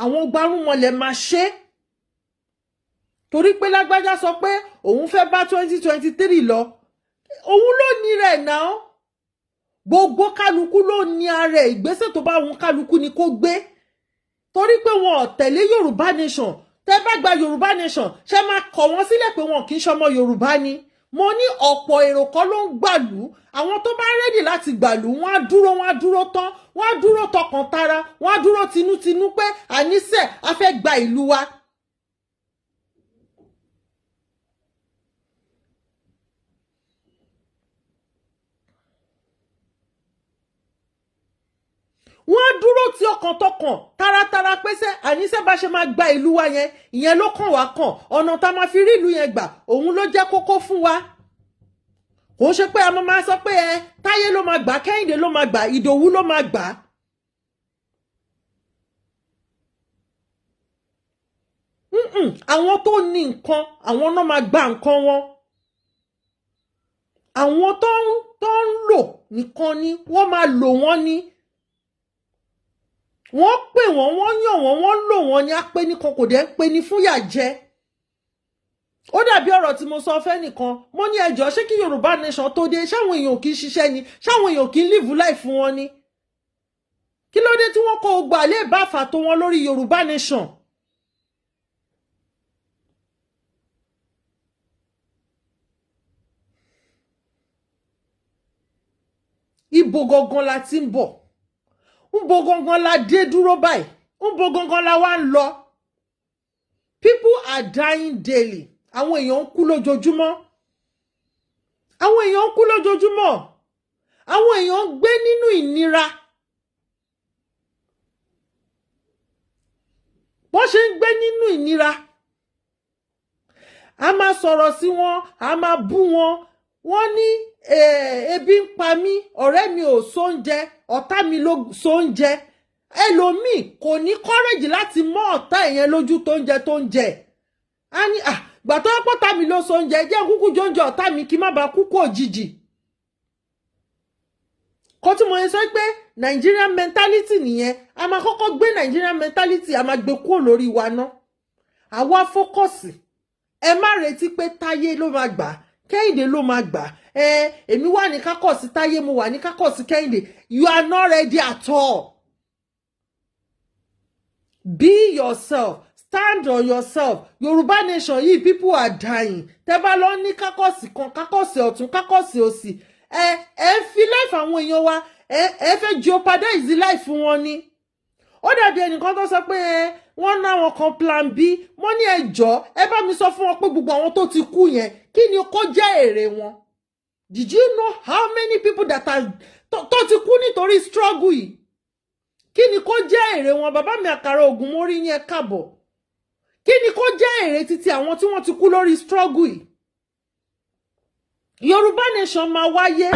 àwọn gbarúmọlẹ̀ máa ṣe é, torí pé lágbájá sọ pé òun fẹ́ bá 2023 lọ, òun ló ní rẹ̀ náà. Gbogbo kálukú ló ní ara ẹ̀. Ìgbésẹ̀ tó bá wọn kálukú ni kó gbé, torí pé wọn ò tẹ̀lé Yorùbá nation. Tẹ́ bá gba Yorùbá nation, ṣe máa kọ̀ wọ́n sílẹ̀ pé wọn kì í ṣọmọ Yorùbá ni? Mo ní ọ̀pọ̀ èrò kọ́ ló ń gbàlú. Àwọn tó bá ready láti gbàlú, wọ́n á dúró, wọ́n á dúró tán, wọ́n á dúró tọkàntara, wọ́n á dúró tinútinú pé àníṣe a fẹ́ gba ìlú wa. Wọ́n á dúró tí ọkàntọkàn, taratara pẹ́sẹ́, àníṣe bá ṣe máa gba ìlú wa yẹn, ìyẹn ló kàn wá kàn. Ọ̀nà tá a máa fi rí ìlú yẹn gbà, òun ló jẹ́ kókó fún wa. Kò ń ṣe pé a máa sọ pé ẹ Táyé ló máa gbà, Kẹ́hìndé ló máa gbà, Ìdòwú ló máa gbà. Àwọn tó ní nǹkan, àwọn náà máa gba nǹkan wọn. Àwọn tó ń lò nìkan ni wọ́n máa lò wọ́n ní. Wọ́n pè wọ́n, wọ́n yàn wọ́n, wọ́n lò wọ́n ní. Apẹ́ nìkan kò dẹ̀ ń pe ní fúnyà jẹ. Ó dàbí ọ̀rọ̀ tí mo sọ fẹ́ nìkan. Mo ní ẹjọ́, ṣé kí Yorùbá nation tó dé, ṣáwọn èèyàn kì í ṣiṣẹ́ ni? Ṣáwọn èèyàn kì í live life fún wọn ni? Kí ló dé tí wọ́n kó ogbà lè bá fàtó wọn lórí Yorùbá nation? Ibo gangan la ti ń bọ̀? Ńbo gangan la dé dúró báyìí? Ńbo gangan la wá ń lọ? People are dying daily. Àwọn èèyàn ń kú lójoojúmọ́. Àwọn èèyàn ń kú lójoojúmọ́. Àwọn èèyàn ń gbé nínú ìnira. Bọ́n ṣe ń gbé nínú ìnira, a máa sọ̀rọ̀ sí wọn, a máa bú wọn. Wọ́n ní ebi ń pa mí, ọ̀rẹ́ mi ò sóúnjẹ, ọ̀tá mi ló sóúnjẹ. Ẹlòmíì kò ní courage láti mọ́ ọ̀tá ẹ̀yẹn lójú tó ń jẹ tó ń jẹ. Á ní gbà tó pọ́tà mi ló sóúnjẹ, jẹ́ kúkú jóúnjẹ ọ̀tá mi kí má bàa kú kú òjijì. Kó tí mo yẹ sọ pé Nigerian mentality nìyẹn. A máa kọ́kọ́ gbé Nigerian mentality, a máa gbé kúrò lórí wa ná. Àwa focus. Ẹ má retí pé Táyé ló máa gbà, Kẹ́hìndé ló máa gbà. Ẹ èmi wà ní caucus Táyé, mo wà ní caucus Kẹ́hìndé. You are not ready at all. Be yourself, stand on yourself. Yorùbá nation yìí, people are dying. Tẹ́ bá lọ ní caucus kan, caucus ọ̀tún, caucus òsì, ẹ ń fi life àwọn èèyàn wa, ẹ fẹ́ jeopardize life wọn ni. Ó dàbí ẹnìkan tó sọ pé ẹ wọ́n ná àwọn kan plan B. Wọ́n ní ẹ jọ̀ọ́, ẹ bá mi sọ fún wọn pé gbogbo àwọn tó ti kú yẹn, kí ni kó jẹ́ èrè wọn? Did you know how many people that are tó ti kú nítorí struggle yìí? Kí ni kó jẹ́ èrè wọn? Bàbá mi àkàrà ògùn, mórí yẹn káàbọ̀. Kí ni kó jẹ́ èrè títí àwọn tí wọ́n ti kú lórí struggle yìí? Yorùbá nation máa wáyé.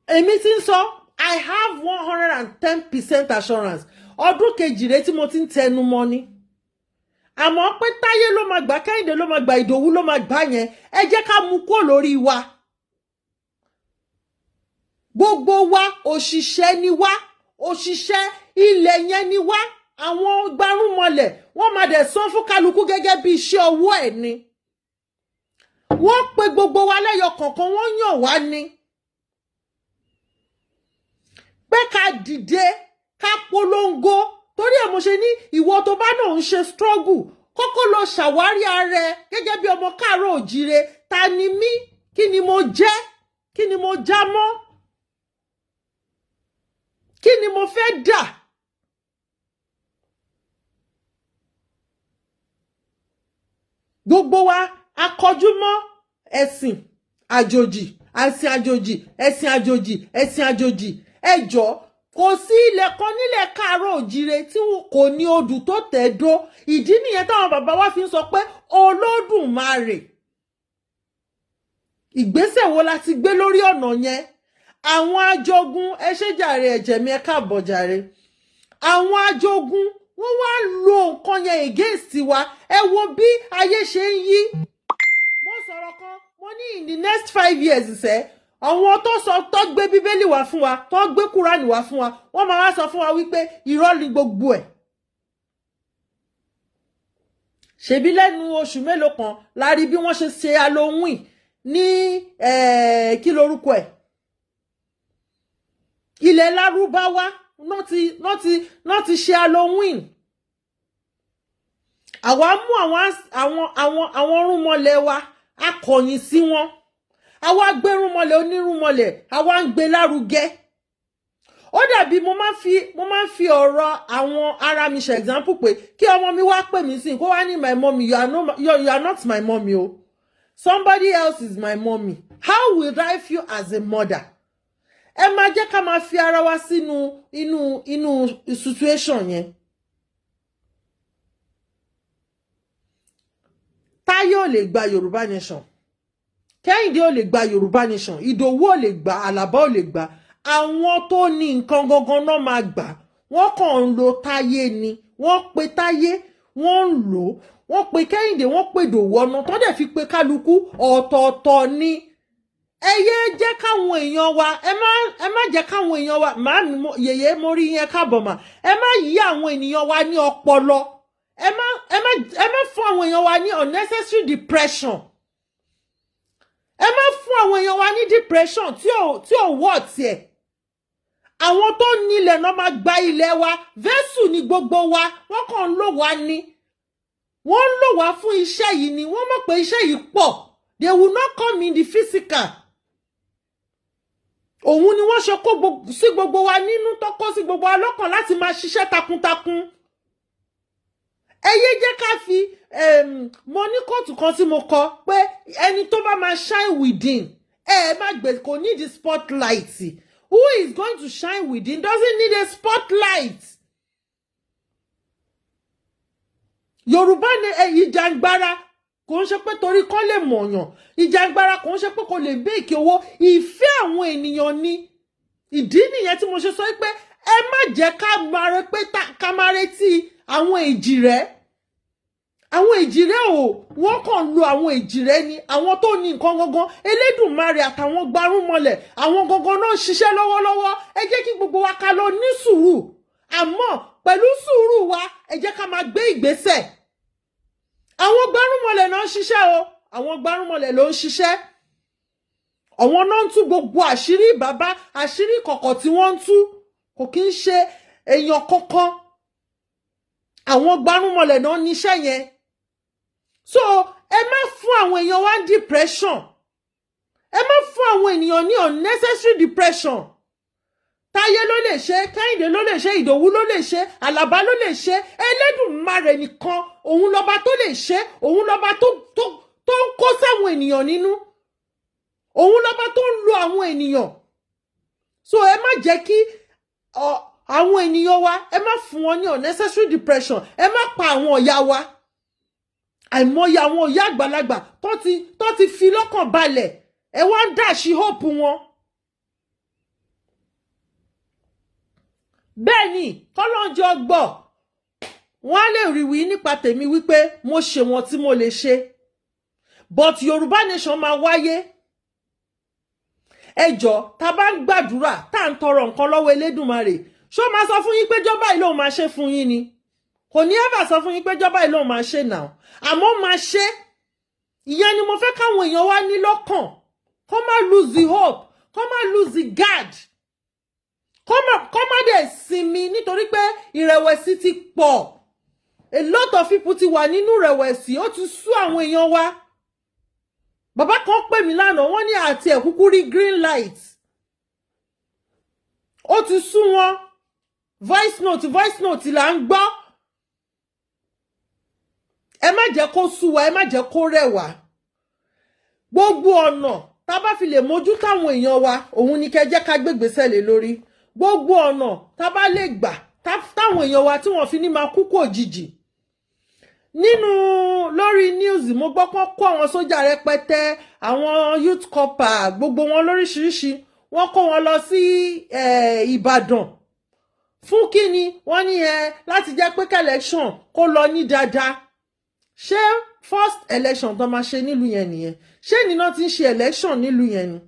Èmi ti ń sọ, I have 110% assurance. Ọdún kejì rèé tí mo ti ń tẹnu mọ́ ni. Àmọ́ pé Táyé ló máa gbà, Kẹ́hìndé ló máa gbà, Ìdòwú ló máa gbà yẹn, ẹ jẹ́ ká mú kúrò lórí wa. Gbogbo wa, òṣìṣẹ́ ni wá, òṣìṣẹ́ ilẹ̀ yẹn ni wá. Àwọn gbarúmọlẹ̀ wọ́n máa dẹ̀ san fún kálukú gẹ́gẹ́ bí iṣẹ́ ọwọ́ ẹ̀ ni. Wọ́n pe gbogbo wa lẹ́yọ kọ̀ọ̀kan, wọ́n yàn wá ni pé ká dìde, ká polongo. Torí ẹ̀ mo ṣe ní ìwọ tó bá náà ń ṣe struggle, kọ́kọ́ lọ ṣàwárí ara ẹ gẹ́gẹ́ bí ọmọ káàárọ̀ òjíire. Ta ni mí? Kí ni mo jẹ́? Kí ni mo já mọ́? Kí ni mo fẹ́ dà? Gbogbo wa akọjú mọ́ ẹ̀sìn àjòjì, ẹ̀sìn àjòjì, ẹ̀sìn àjòjì, ẹ̀sìn àjòjì. Ẹ jọ̀ọ́, kò sí ilẹ̀ kan nílẹ̀ káàárọ̀ òjíire tí kò ní odù tó tẹ̀ dó. Ìdí nìyẹn táwọn bàbá wa fi ń sọ pé Olódùmarè. Ìgbésẹ̀ wo la ti gbé lórí ọ̀nà yẹn? Àwọn ajogun, ẹ ṣé jàre, ẹ̀jẹ̀ mi, ẹ káàbọ̀ jàre. Àwọn ajogun, wọ́n wá ń lo nǹkan yẹn against wa. Ẹ wo bí ayé ṣe ń yí. Mo sọ̀rọ̀ kan, mo ní in the next 5 years sẹ́, àwọn tó sọ, tó gbé Bíbélì wá fún wa, tó gbé Kúránì wá fún wa, wọ́n máa wá sọ fún wa wípé irọ́ ni gbogbo ẹ̀. Ṣebí lẹ́nu oṣù mélòó kan la rí bí wọ́n ṣe ṣe Halloween ní kí lorúkọ ẹ̀, ilẹ̀ Lárúbáwá náà ti ṣe Halloween. Àwa mú àwọn rúnmọlẹ̀ wa, a kọ̀yìn sí wọn. Àwa gbérúnmọlẹ̀ onírúnmọlẹ̀, àwa ń gbé lárugẹ. Ó dàbí mo máa ń fi ọ̀rọ̀ àwọn ará mi ṣe example pé kí ọmọ mi wá pè mí sí, kó wá ní, "My mommy, you are, no, you are not my mommy o, somebody else is my mommy." How will I feel as a mother? Ẹ máa jẹ́ ká máa fi ara wa sínú inú situation yẹn. Táyé ò lè gba Yorùbá nation, Kẹ́hìndé ò lè gba Yorùbá nation, Ìdòwú ò lè gbà, Àlàbá ò lè gbà. Àwọn tó ní nǹkan gangan náà máa gbà. Wọ́n kàn ń lo Táyé ni. Wọ́n pe Táyé, wọ́n ń lò ó. Wọ́n pe Kẹ́hìndé, wọ́n pe Ìdòwú. Ọ̀nà tó dẹ̀ fi pe kálukú ọ̀tọ̀ọ̀tọ̀ ni. Ẹ yé jẹ́ káwọn èèyàn wa, ẹ má jẹ́ káwọn èèyàn wa, màámi yèyé mo rí yẹn, káàbọ̀ mà. Ẹ má yí àwọn ènìyàn wa ní ọpọlọ. Ẹ má fún àwọn èèyàn wa ní unnecessary depression. Ẹ má fún àwọn èèyàn wa ní depression tí ò wọ́ tiẹ̀. Àwọn tó nílẹ̀ náà máa gba ilẹ̀ wa. Vessel ní gbogbo wa. Wọ́n kàn ń lò wá ní, wọ́n ń lò wá fún iṣẹ́ yìí ni. Wọ́n mọ̀ pé iṣẹ́ yìí pọ̀. They will not come in the physical. Òun ni wọ́n ṣe kó sí gbogbo wa nínú, tó kó sí gbogbo wa lọ́kàn láti máa ṣiṣẹ́ takuntakun. Ẹ yé jẹ́ ká fi mo ní quote kan tí mo kọ pé ẹni tó bá máa shine within, ẹ má gbé, kò need the spotlight. Who is going to shine within doesn't need a spotlight. Yorùbá ní ìjàngbara kò ń ṣe pé torí kán lè mọ̀yàn. Ìjàngbara kò ń ṣe pé kò lè make owó. Ìfẹ́ àwọn ènìyàn ni. Ìdí nìyẹn tí mo ṣe sọ pé ẹ má jẹ́ ká máa re pé ká máa retí àwọn èjìrẹ́. Àwọn èjìrẹ́ ò, wọ́n kàn lo àwọn èjìrẹ́ ni. Àwọn tó ní nǹkan gangan, Elédùmarè àtàwọn gbarúmọlẹ̀, àwọn gangan náà ń ṣiṣẹ́ lọ́wọ́lọ́wọ́. Ẹ jẹ́ kí gbogbo wa ká lọ ní sùúrù. Àmọ́ pẹ̀lú sùúrù wa, ẹ jẹ́ ká máa gbé ìgbésẹ̀. Àwọn gbarúmọlẹ̀ náà ń ṣiṣẹ́ o. Àwọn gbarúmọlẹ̀ ló ń ṣiṣẹ́. Àwọn náà ń tú gbogbo àṣírí bàbá, àṣírí kọ̀kọ̀ tí wọ́n ń tú, kò kí ń ṣe èèyàn kankan. Àwọn gbarúmọlẹ̀ náà níṣẹ́ yẹn. So ẹ má fún àwọn èèyàn wa ní depression. Ẹ má fún àwọn ènìyàn ní unnecessary depression. Táyé ló lè ṣe, Kẹ́hìndé ló lè ṣe, Ìdòwú ló lè ṣe, Àlàbá ló lè ṣe. Elédùmarè nìkan, òun lọ́ba tó lè ṣe. Òun lọ́ba tó ń kó sáwọn ènìyàn nínú. Òun lọ́ba tó ń lo àwọn ènìyàn. So ẹ má jẹ́ kí àwọn ènìyàn wa, ẹ má fún wọn ní unnecessary depression. Ẹ má pa àwọn ọ̀yà wa. Àìmọye àwọn ìyá àgbàlagbà tó ti fi lọ́kàn balẹ̀, ẹ wá ń dash hope wọn. Bẹ́ẹ̀ ni kọ́lọ́njọ́ gbọ́, wọ́n á lè rí wí nípa tèmi wípé mo ṣe wọn tí mo lè ṣe. But Yorùbá nation máa wáyé. Ẹ jọ, tá a bá ń gbàdúrà, tá à ń tọrọ nǹkan lọ́wọ́ Elédùmarè, ṣó máa sọ fún yín pé jọba yìí lòun máa ṣe fún yín ni? Kò ní ever sọ fún yín pé jọba yìí lòun máa ṣe náà, àmọ́ máa ṣe. Ìyẹn ni mo fẹ́ káwọn èèyàn wá ní lọ́kàn, kó má lose the hope, kó má lose the guard, kó má dẹ̀ sinmi, nítorí pé ìrẹ̀wẹ̀sì ti pọ̀. A lot of people ti wà nínú ìrẹ̀wẹ̀sì. Ó ti sú àwọn èèyàn wa. Bàbá kan pè mí lánàá, wọ́n ní àti ẹ̀kúkú rí green light, ó ti sú wọn. Voice note, voice note là ń gbọ́. Ẹ má jẹ́ kó sú wa, ẹ má jẹ́ kó rẹ̀ wá. Gbogbo ọ̀nà tá a bá fi lè mójú táwọn èèyàn wa, òun ni kẹ́ jẹ́ ká gbégbèsè lé lórí. Gbogbo ọ̀nà tá a bá lè gbà táwọn èèyàn wa tí wọ́n fi ní máa kú kú òjijì. Nínú lórí news, mo gbọ́ pọ́n kó àwọn sójà rẹpẹtẹ, àwọn youth corper, gbogbo wọn lóríṣiríṣi, wọ́n kó wọn lọ sí Ìbàdàn. Fún kíni? Wọ́n ní ẹ láti jẹ́ pé election kó lọ ní dáadáa. Ṣé first election tó máa ṣe nílùú yẹn nìyẹn? Ṣé nínà ti ń ṣe election nílùú yẹn ni?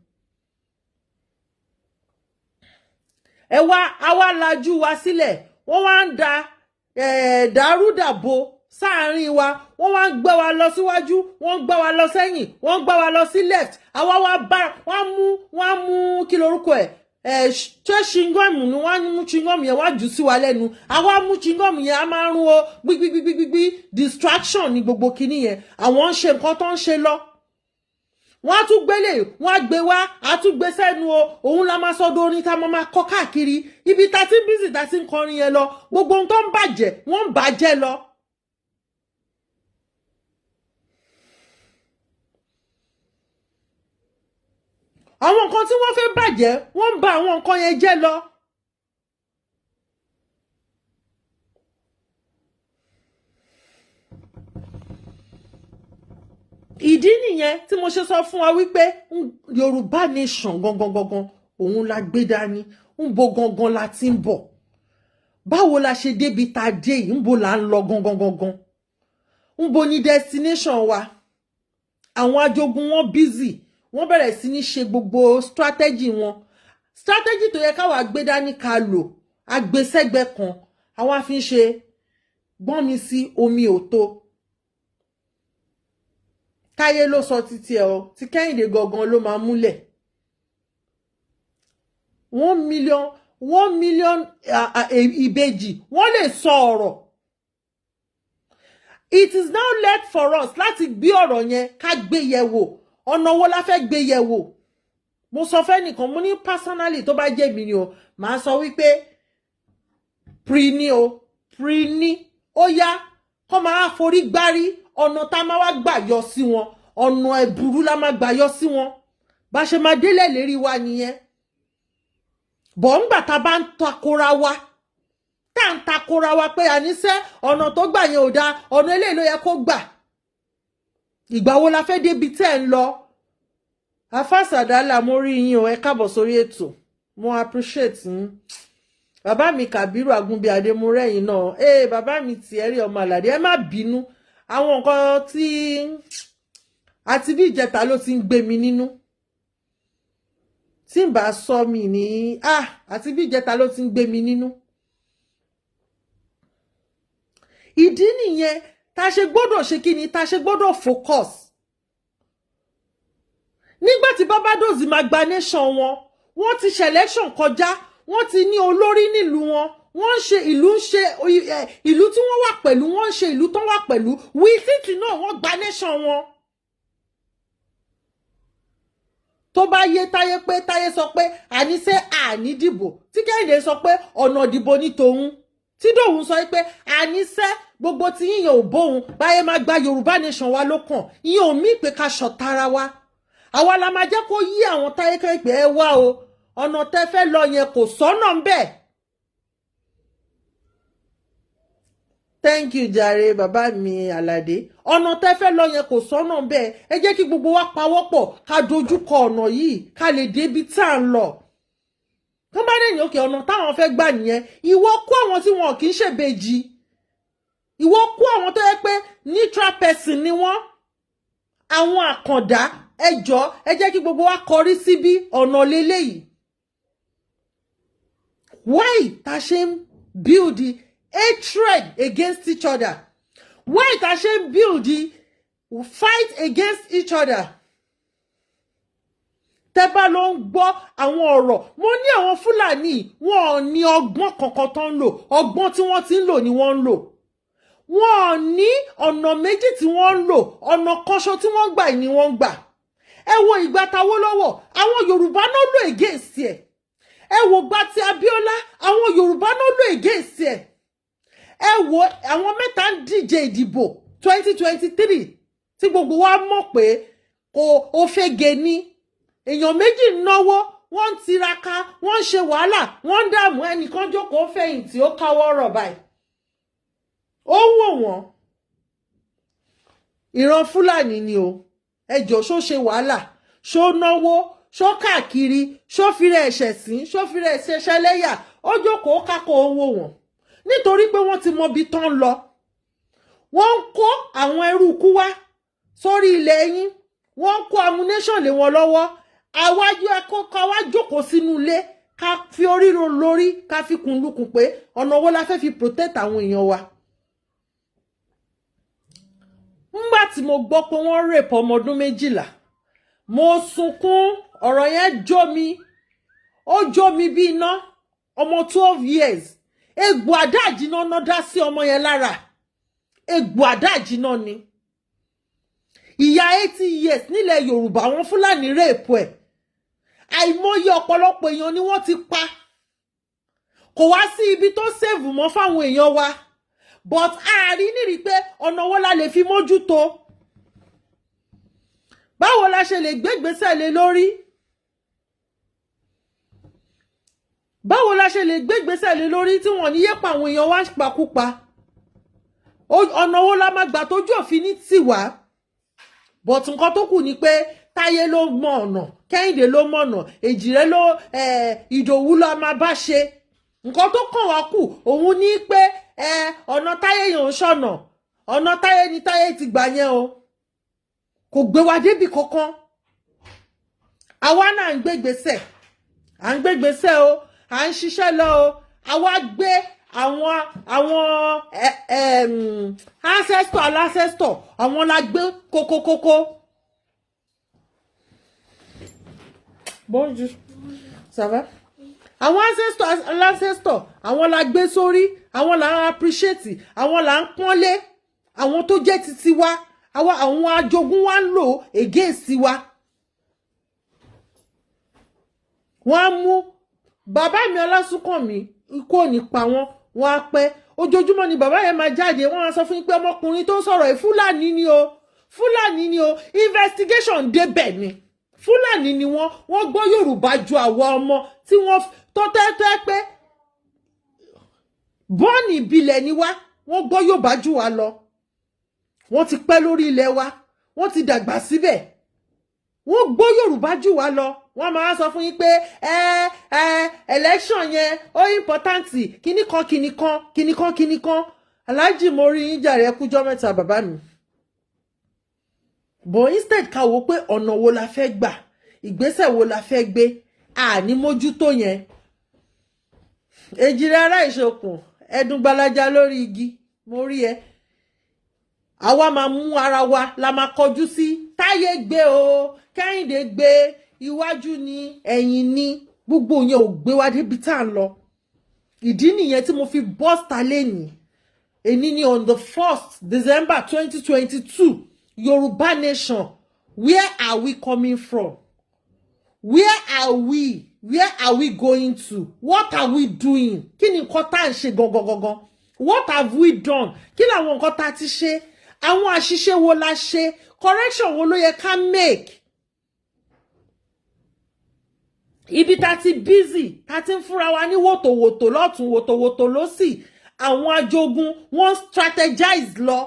Ẹ wá, àwa lajú wa sílẹ̀, wọ́n wá ń da dàrúdàbò sáàárín wa. Wọ́n wá ń gbé wa lọ síwájú, wọ́n ń gbé wa lọ sẹ́yìn, wọ́n ń gbé wa lọ sí left. Àwa wá bá wọ́n mú, wọ́n mú kí lorúkọ ẹ̀ ẹ̀, ṣé chewing ni? Wọ́n mú chewing yẹn, wá jù sí wa lẹ́nu. Àwa mú chewing yẹn, a máa ń rún o gbígbígbígbígbí. Distraction ni gbogbo kinní yẹn. Àwọn ń ṣe nǹkan tó ń ṣe lọ, wọ́n á tún gbélé, wọ́n á gbé wá, á tún gbé sẹ́nu o. Òun la máa sọ́dọ̀ orin tá a máa kọ́ káàkiri ibi tá a ti ń busy, tá a ti ń kọrin yẹn lọ. Gbogbo ohun tó ń bàjẹ́, wọ́n ń bàjẹ́ lọ. Àwọn nǹkan tí wọ́n fẹ́ bàjẹ́, wọ́n ń ba àwọn nǹkan yẹn jẹ́ lọ. Ìdí nìyẹn tí mo ṣe sọ fún wa wípé Yorùbá nation gangan gangan, òun la gbé dání. Ń bo gangan la ti ń bọ̀? Báwo la ṣe débi tá a dé yìí? Ń bo là ń lọ gangan gangan? Ń bo ní destination wa? Àwọn ajogun wọn busy, wọ́n bẹ̀rẹ̀ sí ní ṣe gbogbo strategy wọn. Strategy tó yẹ káwa gbé dání ká lò, agbésẹ́gbẹ́ kan, àwa fi ń ṣe gbọ́n mi sí omi òtó. Táyé ló sọ títí ẹ o, tí Kẹ́hìndé gangan ló máa múlẹ̀. 1 million, 1 million ìbejì, wọ́n lè sọ ọ̀rọ̀. It is now left for us láti gbé ọ̀rọ̀ yẹn, ká gbé yẹ̀ wò. Ọ̀nà wo la fẹ́ gbé yẹ̀ wò? Mo sọ fẹ́nìkan, mo ní personally, tó bá jẹ́ mi ni o, màá sọ wípé pre ní o, pre ní ó yá, kọ́ máa forí gbárí. Ọ̀nà tá a máa wá gbà yọ sí wọn, ọ̀nà ẹ̀bùrú la máa gbà yọ sí wọn. Bá ṣe máa délẹ̀ lérí wa nìyẹn. Bọ̀ ńgbà tá a bá ń takora wa, tá à ń takora wa pé àníṣe ọ̀nà tó gbà yẹn ò dáa, ọ̀nà eléyìí ló yẹ kó gbà, ìgbà wo la fẹ́ débi tẹ́ ẹ̀ ń lọ? Afásàdálà, mo rí yín o, ẹ káàbọ̀ sórí ètò, mo appreciate yín. Bàbá mi Kàbírù Àgúnbíadé, mo rẹ́yìn náà. Ee, bàbá mi Tìẹ́rì ọmọ Àlàdé, ẹ má bínú, àwọn nǹkan tí àti bí ìjẹta ló ti ń gbé mi nínú tí n bá sọ mi ní, ah, àti bí ìjẹta ló ti ń gbé mi nínú. Ìdí nìyẹn tá a ṣe gbọ́dọ̀ ṣe kí ni, tá a ṣe gbọ́dọ̀ focus. Nígbà tí Barbados máa gba nation wọn, wọ́n ti ṣe election kọjá, wọ́n ti ní olórí nílùú wọn, wọ́n ń ṣe ìlú, ń ṣe ìlú tí wọ́n wà pẹ̀lú, wọ́n ń ṣe ìlú tó wà pẹ̀lú wíṣítì náà, wọ́n gba nation wọn. Tó bá yé Táyé pé Táyé sọ pé àníṣe àní dìbò, tí Kẹ́hìndé sọ pé ọ̀nà ìdìbò ní tòun, tí Dòwú sọ pé àníṣe gbogbo tí yíyan ò bóun báyé máa gba Yorùbá nation wa ló kàn, ìyẹn ò mí pé ká ṣọ̀tara wa. Àwa la máa jẹ́ kó yí àwọn Táyé kẹ́ pé ẹ wá o, ọ̀nà tẹ́ fẹ́ lọ yẹn kò sọ́nà ń bẹ̀. Thank you jàre, bàbá mi Àlàdé. Ọ̀nà tẹ́ fẹ́ lọ yẹn kò sọ́nà ń bẹ̀. Ẹ jẹ́ kí gbogbo wa pawọ́pọ̀ ká dojúkọ ọ̀nà yìí, ká lè débi tá à ń lọ. Tó bá dẹ̀ ní òkè ọ̀nà táwọn fẹ́ gbà nìyẹn, ìwọ kó àwọn tí wọn kì í ṣèbejì, ìwọ kó àwọn tó yẹ pé neutral person ni wọ́n, àwọn àkàndá, ẹ jọ̀ọ́, ẹ jẹ́ kí gbogbo wa kọrí síbí, ọ̀nà lélẹ́yìí. Why ta ṣe ń build hatred against each other? Why ta ṣe ń build fight against each other? Tẹ́ bá ló ń gbọ́ àwọn ọ̀rọ̀, mo ní àwọn Fúlàní, wọn ò ní ọgbọ́n kankan tó ń lò. Ọgbọ́n tí wọ́n ti ń lò ni wọ́n ń lò. Wọn ò ní ọ̀nà méjì tí wọ́n ń lò, ọ̀nà kanṣo tí wọ́n gbà ni wọ́n ń gbà. Ẹ wo ìgbà t'Awólọ́wọ̀, àwọn Yorùbá náà lò against ẹ̀. Ẹ wo ìgbà tí Abíọ́lá, àwọn Yorùbá náà lò against ẹ̀. Ẹ wo àwọn mẹ́ta ń díje ìdìbò 2023 tí gbogbo wa mọ̀ pé kò òfegè ni. Èèyàn méjì ń náwó, wọ́n ń tiraka, wọ́n ń ṣe wàhálà, wọ́n ń dààmú. Ẹnìkan jókòó fẹ̀yìntì, ó káwọ́ rọ̀ báyìí, ó ń wò wọ́n. Ìran Fúlàní ni o. Ẹjọ́, ṣó ṣe wàhálà, ṣó náwó, ṣó káàkiri, ṣó fira ẹ̀ṣẹ̀ sí, ṣó fira ẹ̀ṣẹ̀ ṣẹlẹ́yà? Ó jókòó kákó, ó wò wọ́n, nítorí pé wọ́n ti mọ ibi tán lọ. Wọ́n ń kó àwọn ẹrú ikú wá sórí ilẹ̀ yín, wọ́n ń kó ammunition lé wọn lọ́wọ́. Àwájú akọ́kọ́ wá jókòó sínú ilé, ká fi orí ro lórí, ká fi kùn lukùn pé ọ̀nà wo la fẹ́ fi protect àwọn èèyàn wa. Ńgbà tí mo gbọ́ pé wọ́n rape ọmọ ọdún 12, mo sunkún. Ọ̀rọ̀ yẹn jó mi, ó jó mi bí iná. Ọmọ 12 years, egbò àdáàjìná náà dá sí ọmọ yẹn lára, egbò àdáàjìná ni. Ìyá 80 years nílẹ̀ Yorùbá, àwọn Fúlàní rape ẹ̀. Àìmọye ọ̀pọ̀lọpọ̀ èèyàn ni wọ́n ti pa. Kò wá sí ibi tó safe mọ́ fáwọn èèyàn wa, but ààrí nírìí pé ọ̀nà wo la lè fi mójútó, báwo la ṣe lè gbégbésẹ̀ lé lórí, báwo la ṣe lè gbégbésẹ̀ lé lórí tí wọ́n ní yé pa àwọn èèyàn wá pakúpa, ọ̀nà wo la máa gbà tójú òfin ní tiwa. But nǹkan tó kù ni pé Táyé ló mọ ọ̀nà, Kẹ́hìndé ló mọ̀nà, Èjìrẹ́ ló, Ìdòwú ló máa bá ṣe. Nǹkan tó kàn wá kù òun ní pé ọ̀nà Táyé yẹn ò ṣọ̀nà, ọ̀nà Táyé ni Táyé ti gbà yẹn o, kò gbé wa débi kankan. Àwa náà ń gbégbèsè, à ń gbégbèsè o, à ń ṣiṣẹ́ lọ o. Àwa gbé àwọn ancestor ancestor, àwọn la gbé kókókókó. Bonjour, ça va? Àwọn ancestor ancestor, àwọn la gbé sórí, àwọn là ń appreciate, àwọn là ń pọ́nlé, àwọn tó jẹ́ titi wa. Àwọn ajogún wa ń lò against wa. Wọ́n á mú bàbá mi Ọlásùnkànmí, ikú ò ní pa wọ́n, wọ́n á pẹ́. Ojoojúmọ́ ni bàbá yẹn máa jáde, wọ́n á sọ fún yín pé ọmọkùnrin tó ń sọ̀rọ̀ yìí, Fúlàní ni o, Fúlàní ni o. Investigation débẹ̀ ni Fúlàní ni wọ́n. Wọ́n gbọ́ Yorùbá ju àwọn ọmọ tí wọ́n tó tẹ́tẹ́ pé bọ́ọ̀nì ìbílẹ̀ ni wá. Wọ́n gbọ́ Yorùbá jù wá lọ. Wọ́n ti pẹ́ lórí ilẹ̀ wa, wọ́n ti dàgbà síbẹ̀, wọ́n gbọ́ Yorùbá jù wá lọ. Wọ́n máa sọ fún yín pé ẹ ẹ election yẹn ó important, kíní kan kíní kan kíní kan kíní kan. Aláàjì, mo rí yín jàre, ẹ kújọ́ mẹ́ta, bàbá mi. But instead ká wo pé ọ̀nà wo la fẹ́ gbà, ìgbésẹ̀ wo la fẹ́ gbé, àní mójútó yẹn. Èjìrẹ́ ará ìṣokùn ẹdun gbalaja lórí igi, mo rí ẹ. Àwa máa mú ara wa la máa kọjú sí. Táyé gbé o, Kẹ́hìndé gbé, iwájú ni, ẹ̀yìn ni, gbogbo yẹn ò gbé wa débi tá à ń lọ. Ìdí nìyẹn tí mo fi bọ́sta lẹ́nìí. Èní ni on the 1st December 2022. Yorùbá nation, where are we coming from? Where are we? Where are we going to? What are we doing? Kí ni nǹkan tá à ń ṣe gangan gangan? What have we done? Kí làwọn nǹkan tá a ti ṣe? Àwọn àṣìṣe wo la ṣe? Correction wo ló yẹ ká make? Ibi tá ti busy, tá ti ń fúnra wa ní wòtòwòtò lọ́tún, wòtòwòtò lọ́sì, àwọn ajogun wọ́n strategize lọ,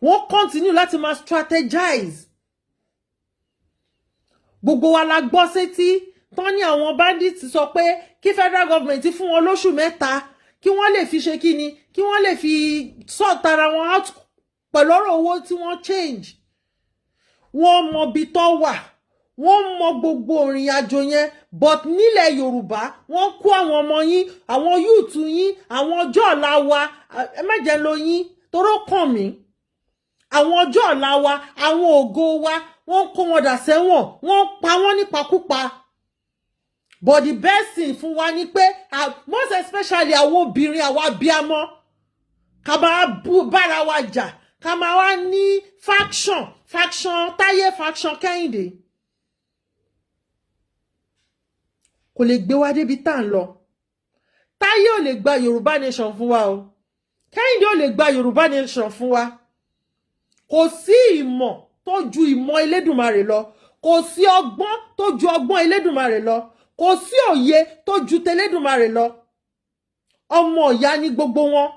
wọ́n continue láti máa strategize. Gbogbo wa la gbọ́ sétí tán ní àwọn bandits sọ pé kí federal government fún wọn lóṣù 3, kí wọ́n lè fi ṣe kíni, kí wọ́n lè fi sort ara wọn out pẹ̀lú ọ̀rọ̀ owó tí wọ́n change. Wọ́n mọ ibi tó wà, wọ́n mọ gbogbo ìrìn àjò yẹn. But nílẹ̀ Yorùbá, wọ́n kó àwọn ọmọ yín, àwọn youth yín, àwọn ọjọ́ ọ̀la wa. Ẹ má jẹ́ lo yín toró kàn mí. Àwọn ọjọ́ ọ̀la wa, àwọn ògo wa, wọ́n kó wọn dà sẹ́wọ̀n, wọ́n pa wọ́n nípakúpa. But the best thing fún wa ni pé, most especially àwọn obìnrin, àwọn abiyamọ, ká máa bára wa jà, ká máa wá ní faction, faction Táyé, faction Kẹ́hìndé, kò lè gbé wa débi tá à ń lọ. Táyé ò lè gba Yorùbá nation fún wa o, Kẹ́hìndé ò lè gba Yorùbá nation fún wa. Kò sí ìmọ̀ tó ju ìmọ̀ Elédùmarè lọ, kò sí ọgbọ́n tó ju ọgbọ́n Elédùmarè lọ, kò sí òye tó ju tẹlẹ́dùmarè lọ. Ọmọ ìyá ní gbogbo wọn.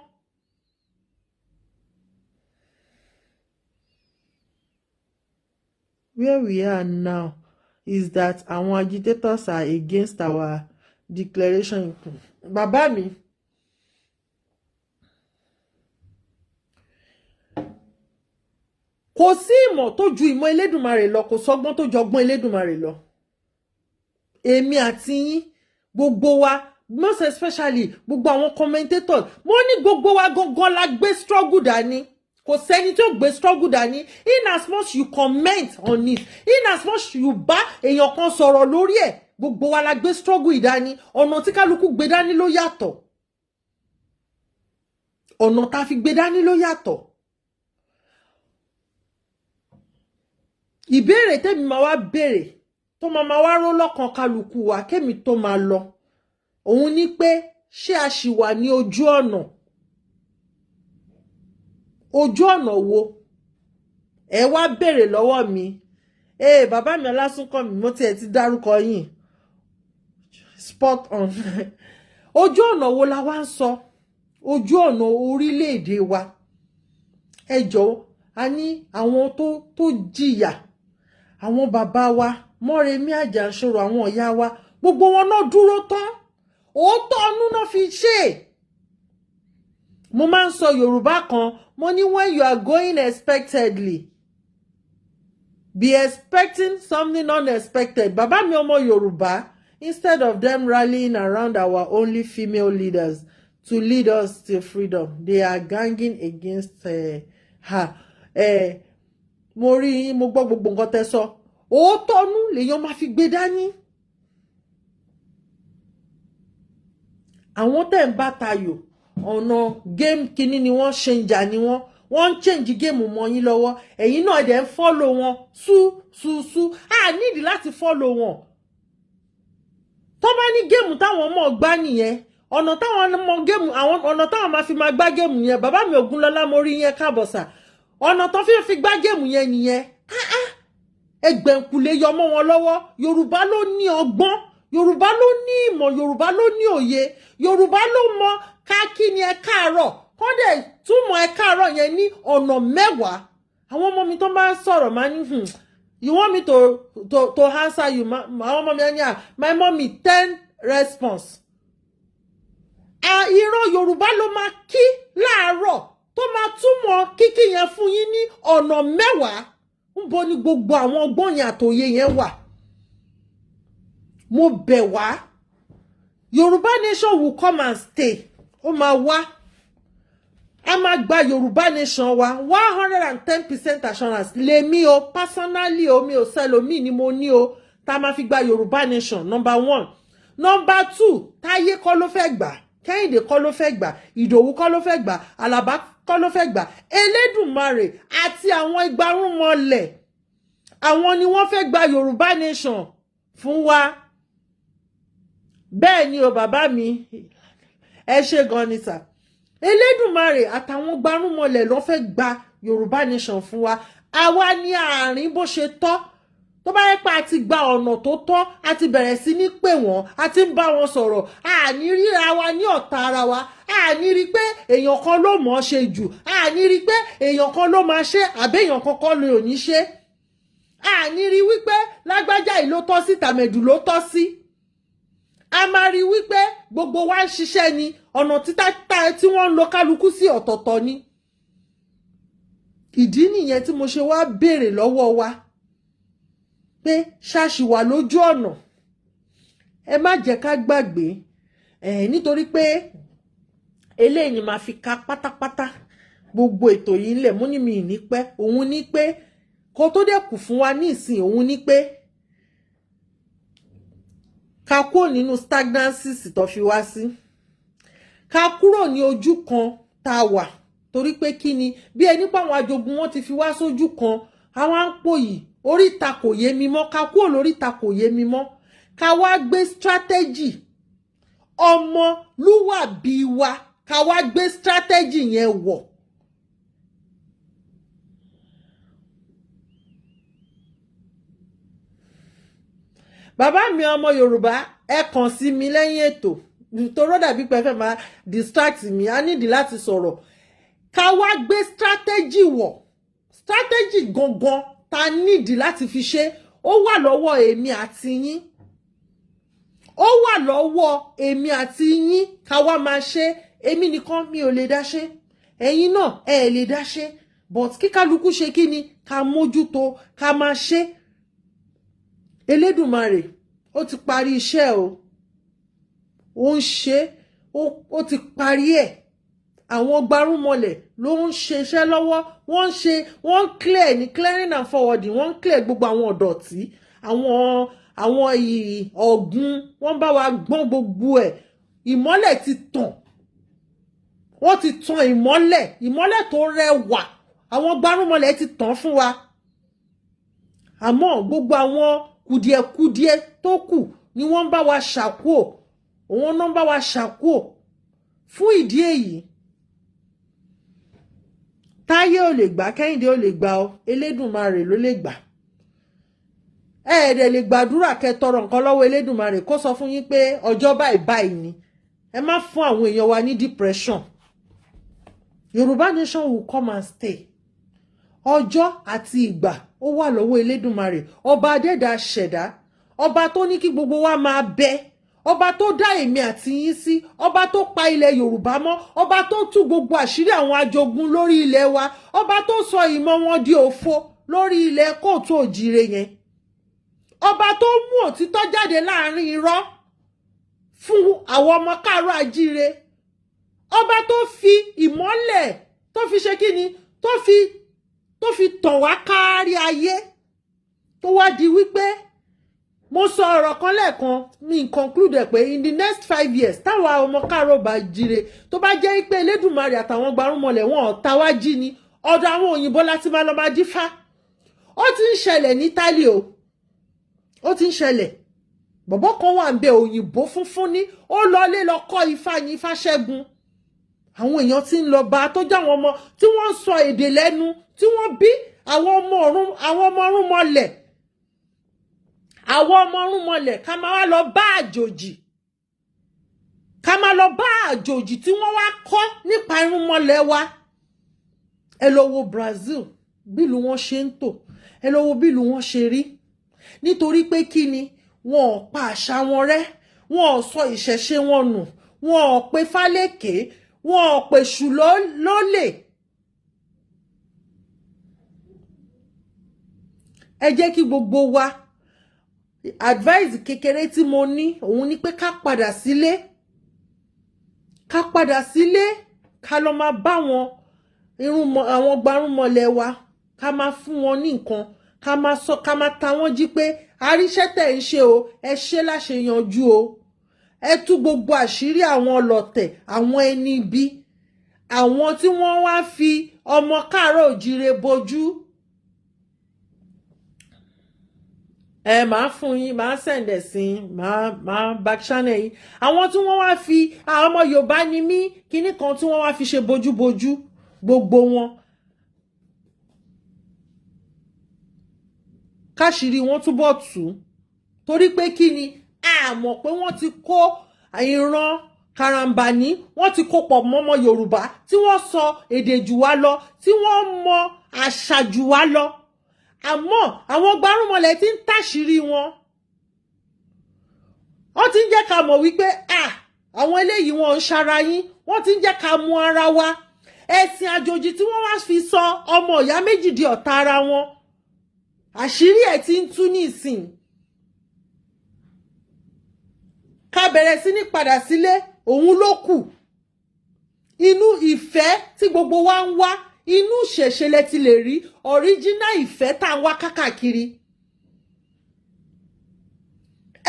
Where we are now is that àwọn agitators are against our declaration. Bàbá mi, kò sí ìmọ̀ tó ju ìmọ̀ Elédùmarè lọ, kò sọ́gbọ́n tó ju ọgbọ́n Elédùmarè lọ. Èmi àti yín, gbogbo wa, most especially gbogbo àwọn commentators, mo ní gbogbo wa gangan la gbé struggle dání. Kò sẹ́ni tó gbé struggle dání. In as much you comment on it, in as much you bá èèyàn kan sọ̀rọ̀ lórí ẹ̀, gbogbo wa la gbé struggle ìdání. Ọ̀nà tí kálukú gbé dání ló yàtọ̀, ọ̀nà tá a fi gbé dání ló yàtọ̀. Ìbéèrè tẹ́mi máa wá béèrè, tó máa máa wá ró lọ́kàn kálukú wa kémi tó máa lọ, òun ni pé, ṣé a ṣì wà ní ojú ọ̀nà? Ojú ọ̀nà wo? Ẹ wá béèrè lọ́wọ́ mi. Ee, bàbá mi Ọlásùnkànmí, mo tiẹ̀ ti dárúkọ yín, spot on. Ojú ọ̀nà wo la wá ń sọ? Ojú ọ̀nà orílẹ̀-èdè wa. Ẹ jọ̀ọ́, a ní àwọn tó jìyà, àwọn bàbá wa Mọ́remí Àjàṣorò, àwọn ìyá wa, gbogbo wọn náà dúró tán, òótọ́ ọnú náà fi ṣe. Mo máa ń sọ Yorùbá kan, mo ní, when you are going expectedly, be expecting something unexpected. Bàbá mi ọmọ Yorùbá, instead of them rallying around our only female leaders to lead us to freedom, they are ganging against her. Mo rí yín, mo gbọ́ gbogbo nǹkan tẹ́ sọ. Òótọ́ ọnú lèèyàn máa fi gbé dání. Àwọn tẹ̀ ń bá tayò ọ̀nà game kínní ni wọ́n ṣe ń jà ni wọ́n. Wọ́n ń change game mọ́ yín lọ́wọ́. Ẹ̀yin náà dẹ̀ ń follow wọn sú sú sú. A nídìí láti follow wọn. Tó bá ní game táwọn ọmọ gbá nìyẹn, ọ̀nà táwọn ọmọ game, àwọn ọ̀nà táwọn máa fi máa gbá game yẹn. Bàbá mi Ògúnlọlá, mo rí yẹn, káàbọ̀ sà. Ọ̀nà tó fi gbá game yẹn nìyẹn. Ẹgbẹ̀ǹkùlé yọmọ wọn lọ́wọ́. Yorùbá ló ní ọgbọ́n, Yorùbá ló ní ìmọ̀, Yorùbá ló ní òye, Yorùbá ló mọ ká kí ni ẹ káàárọ̀, kọ́dẹ̀ túmọ̀ ẹ káàárọ̀ yẹn ní ọ̀nà 10. Àwọn ọmọ mi tó bá ń sọ̀rọ̀ máa ní, you want me to answer you?" Àwọn ọmọ mi á ní, "À, my mommy, 10 response." Ìran Yorùbá ló máa kí láàárọ̀ tó máa túmọ̀ kíkí yẹn fún yín ní ọ̀nà 10. Ńbo ni gbogbo àwọn ọgbọ́n yẹn àtòye yẹn wà? Mo bẹ̀ wá, Yorùbá nation will come and stay. Ó máa wá, a máa gba Yorùbá nation wa. 110% assurance lèmi o, personally o, mi ò sẹlòmíì ni mo ní o, tá a máa fi gba Yorùbá nation. Number one. Number two, Táyé kọ́ ló fẹ́ gbà, Kẹ́hìndé kọ́ ló fẹ́ gbà, Ìdòwú kọ́ ló fẹ́ gbà, Àlàbá kọ́ ló fẹ́ gbà. Elédùmarè àti àwọn igbarúnmọlẹ̀, àwọn ni wọ́n fẹ́ gba Yorùbá nation fún wa. Bẹ́ẹ̀ ni o, bàbá mi, ẹ ṣe gan ni sà. Elédùmarè àtàwọn gbarúnmọlẹ̀ ló fẹ́ gba Yorùbá nation fún wa. Àwa ní àárín bó ṣe tọ́. Tó bá yẹ pé a ti gba ọ̀nà tó tọ́, a ti bẹ̀rẹ̀ sí ní pè wọ́n, a ti ń bá wọn sọ̀rọ̀, a ní ríra wa ní ọ̀tá ara wa, a ní rí pé èèyàn kan ló mọ̀ ọ́ ṣe jù, a ní rí pé èèyàn kan ló máa ṣe àbí èèyàn kan kọ́ ló ní ṣe, a ní rí wípé lágbájá yìí ló tọ́ sí, tàmẹ̀dù ló tọ́ sí. A máa rí wípé gbogbo wa ń ṣiṣẹ́ ni. Ọ̀nà títà tí wọ́n ń lo kálukú sí ọ̀tọ̀ọ̀tọ̀ ni. Ìdí nìyẹn tí mo ṣe wá béèrè lọ́wọ́ wa pé ṣáàṣì wà lójú ọ̀nà. Ẹ má jẹ́ ká gbàgbé ẹ̀, nítorí pé eléyìí ni màá fi ka pátápátá gbogbo ètò yìí ńlẹ̀. Mú ní mi ní pẹ́. Òun ní pé kó tó dẹ̀ kù fún wa ní ìsìn, òun ní pé ká kúrò nínú stagnancy tó fi wá sí, ká kúrò ní ojú kan tá a wà. Torí pé kí ni? Bí ẹni pé àwọn ajogun wọn ti fi wá sójú kan, àwọn à ń pòyì oríta kò yé mi mọ́. Ká kúrò lóríta kò yé mi mọ́, ká wá gbé strategy ọmọlúwàbí wa, ká wá gbé strategy yẹn wọ̀. Bàbá mi ọmọ Yorùbá, ẹ kàn sí mi lẹ́yìn ètò, toró dàbí pé ẹ fẹ́ máa distract mi. A nídìí láti sọ̀rọ̀. Ká wá gbé strategy wọ̀. Strategy gangan ta nídìí láti fi ṣe, ó wà lọ́wọ́ èmi àti yín, ó wà lọ́wọ́ èmi àti yín. Ká wá máa ṣe. Èmi nìkan mi ò lè dá ṣe, ẹ̀yin náà ẹ lè dá ṣe, but kí kálukú ṣe kí ni, ká mójútó, ká máa ṣe. Elédùmarè ó ti parí iṣẹ́ o, ó ń ṣe, ó ti parí ẹ̀. Àwọn gbarúmọlẹ̀ ló ń ṣiṣẹ́ lọ́wọ́. Wọ́n ń ṣe, wọ́n ń clear ní clearing and forwarding. Wọ́n ń clear gbogbo àwọn ọ̀dọ̀tí, àwọn ọ̀gbun. Wọ́n bá wa gbọ́n gbogbo ẹ̀. Ìmọ́lẹ̀ ti tàn, wọ́n ti tan ìmọ́lẹ̀, ìmọ́lẹ̀ tó rẹwà. Àwọn gbarúmọlẹ̀ ti tàn fún wa, àmọ́ gbogbo àwọn kùdìẹ̀kudiẹ tó kù ni wọ́n ń bá wa ṣàkóò, òun náà ń bá wa ṣàkóò. Fún ìdí èyí, Táyé ò lè gbà, Kẹ́hìndé ò lè gbà ọ, Elédùmarè ló lè gbà. Ẹ ẹ̀ dẹ̀ lè gbàdúrà kẹ́ tọrọ nǹkan lọ́wọ́ Elédùmarè, kó sọ fún yín pé ọjọ́ báyìí báyìí ni. Ẹ má fún àwọn èèyàn wa ní depression. Yorùbá nation will come and stay. Ọjọ́ àti ìgbà, ó wà lọ́wọ́ Elédùmarè, ọba adẹ́dàá ṣẹ̀dá, ọba tó ní kí gbogbo wa máa bẹ, ọba tó dá èmi àti yín sí, ọba tó pa ilẹ̀ Yorùbá mọ́, ọba tó tú gbogbo àṣírí àwọn ajogun lórí ilẹ̀ wa, ọba tó sọ ìmọ̀ wọn di òfo lórí ilẹ̀ kóòtù òjìire yẹn, ọba tó mú òtítọ́ jáde láàrin irọ́ fún àwọn ọmọ káàárọ̀ àjíire, ọba tó fi ìmọ́lẹ̀, tó fi ṣe kí ni, tó fi tàn wá kárí ayé, tó wá di wípé mo sọ ọ̀rọ̀ kan lẹ́ẹ̀kan, mi conclude pé in the next 5 years, táwa ọmọ káàárọ̀ bá jíire, tó bá jẹ́ pé Elédùmarè àtàwọn gbarúmọlẹ̀ wọn ò ta wá jí ni. Ọ̀dọ̀ àwọn òyìnbó láti máa lọ máa dífá. Ó ti ń ṣẹlẹ̀ ní Italy o, ó ti ń ṣẹlẹ̀. Bọ̀bọ́ kan wà ń bẹ, òyìnbó funfun ní, ó lọlé lọ kọ́ ifá ní Ifá ṣẹ́gun. Àwọn èèyàn tí ń lọ bá tó jẹ́ àwọn ọmọ tí wọ́n ń sọ èdè lẹ́nu, tí wọ́n bí àwọn ọmọ ọ̀run, àwọn ọmọ ọ̀run mọlẹ̀, àwọn ọmọ ọ̀run mọlẹ̀. Ká máa wá lọ bá àjòjì, ká máa lọ bá àjòjì tí wọ́n wá kọ́ nípa irúnmọlẹ̀ wa. Ẹ lọ wo Brazil, bílù wọn ṣe ń tò. Ẹ lọ wo bílù wọn ṣe rí. Nítorí pé kí ni? Wọn ò pa àṣà wọn rẹ́, wọn ò sọ ìṣẹ̀ṣe wọn nù, wọn ò pe fálékè, wọn ò pèṣù lólè. Ẹ jẹ́ kí gbogbo wa, advice kékeré tí mo ní òun ni pé ká padà sílé, ká padà sílé, ká lọ máa bá wọn irúnmọ, àwọn gbarúnmọlẹ̀ wa, ká máa fún wọn ní nǹkan, ká máa sọ, ká máa ta wọ́n jí pé àríṣẹ́ tẹ̀ ń ṣe o, ẹ ṣe láṣẹ yanjú o. Ẹ tú gbogbo àṣírí àwọn ọlọ̀tẹ̀, àwọn ẹni ibi, àwọn tí wọ́n wá fi ọmọ káàárọ̀ òjíire bojú. Ẹ máa fún yín, máa send ẹ̀ sí yín, máa back channel yín. Àwọn tí wọ́n wá fi àwọn ọmọ Yorùbá ni mí kinní kan tí wọ́n wá fi ṣe bójúbójú gbogbo wọn, káṣírí wọn túbọ̀ tú. Torí pé kí ni? A mọ̀ pé wọ́n ti kó ìran karambani, wọ́n ti kó pọ̀ mọ́mọ́ Yorùbá tí wọ́n sọ èdè jù wá lọ, tí wọ́n mọ àṣà jù wá lọ. Àmọ́ àwọn gbarúmọlẹ̀ ti ń tàṣírí wọn, wọ́n ti ń jẹ́ ká mọ̀ wípé àwọn eléyìí wọn ń ṣara yín. Wọ́n ti ń jẹ́ ká mú ara wa. Ẹ̀sìn àjòjì tí wọ́n wá fi sọ ọmọ ìyá méjì di ọ̀tá ara wọn, àṣírí ẹ̀ ti ń tú ní ìsìn. Ká bẹ̀rẹ̀ sí ní padà sílé, òun ló kù. Inú ìfẹ́ tí gbogbo wa ń wá, inú ìṣẹ̀ṣe lẹ ti lè rí ọ̀ríjínà ìfẹ́ tá à ń wá kákàkiri.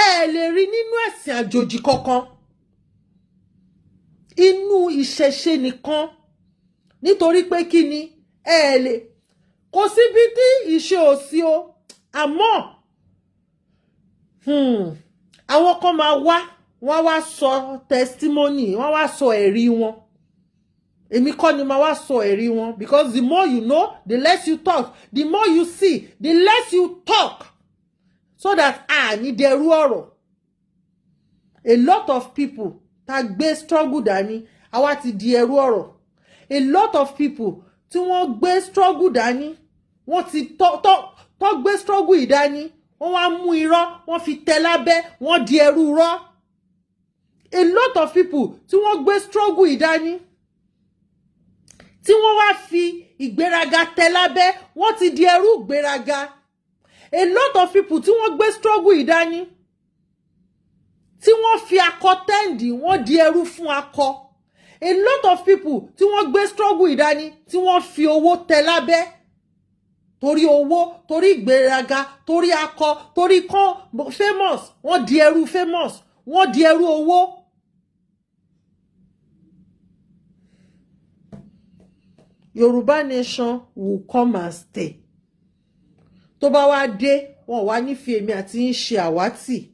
Ẹ lè rí nínú ẹ̀sìn àjòjì kankan, inú ìṣẹ̀ṣe nìkan. Nítorí pé kí ni? Ẹ lè kò síbi tí ìṣe ò sí o. Àmọ́ àwọn kan máa wá, wọ́n wá sọ testimony, wọ́n wá sọ ẹ̀rí wọn. Èmi kọ́ ni máa wá sọ ẹ̀rí wọn, because the more you know, the less you talk. The more you see, the less you talk, so that a ní dẹrú ọ̀rọ̀. A lot of people tá gbé struggle dání, àwa ti di ẹrú ọ̀rọ̀. A lot of people tí wọ́n gbé struggle dání, wọ́n ti tọ́ tọ́ tọ́ gbé struggle yìí dání, wọ́n wá mú irọ́, wọ́n fi tẹ lábẹ́, wọ́n di ẹrú rọ́. A lot of people tí wọ́n gbé struggle yìí dání, tí wọ́n wá fi ìgbéraga tẹ lábẹ́, wọ́n ti di ẹrú ìgbéraga. A lot of people tí wọ́n gbé struggle yìí dání, tí wọ́n fi akọ tẹ́ǹdì, wọ́n di ẹrú fún akọ. A lot of people tí wọ́n gbé struggle yìí dání, tí wọ́n fi owó tẹ lábẹ́, torí owó, torí ìgbéraga, torí akọ, torí kan famous, wọ́n di ẹrú famous, wọ́n di ẹrú owó. Yorùbá nation will come and stay. Tó bá wá dé, wọn wá ní fi èmi àti yín ṣe àwátì.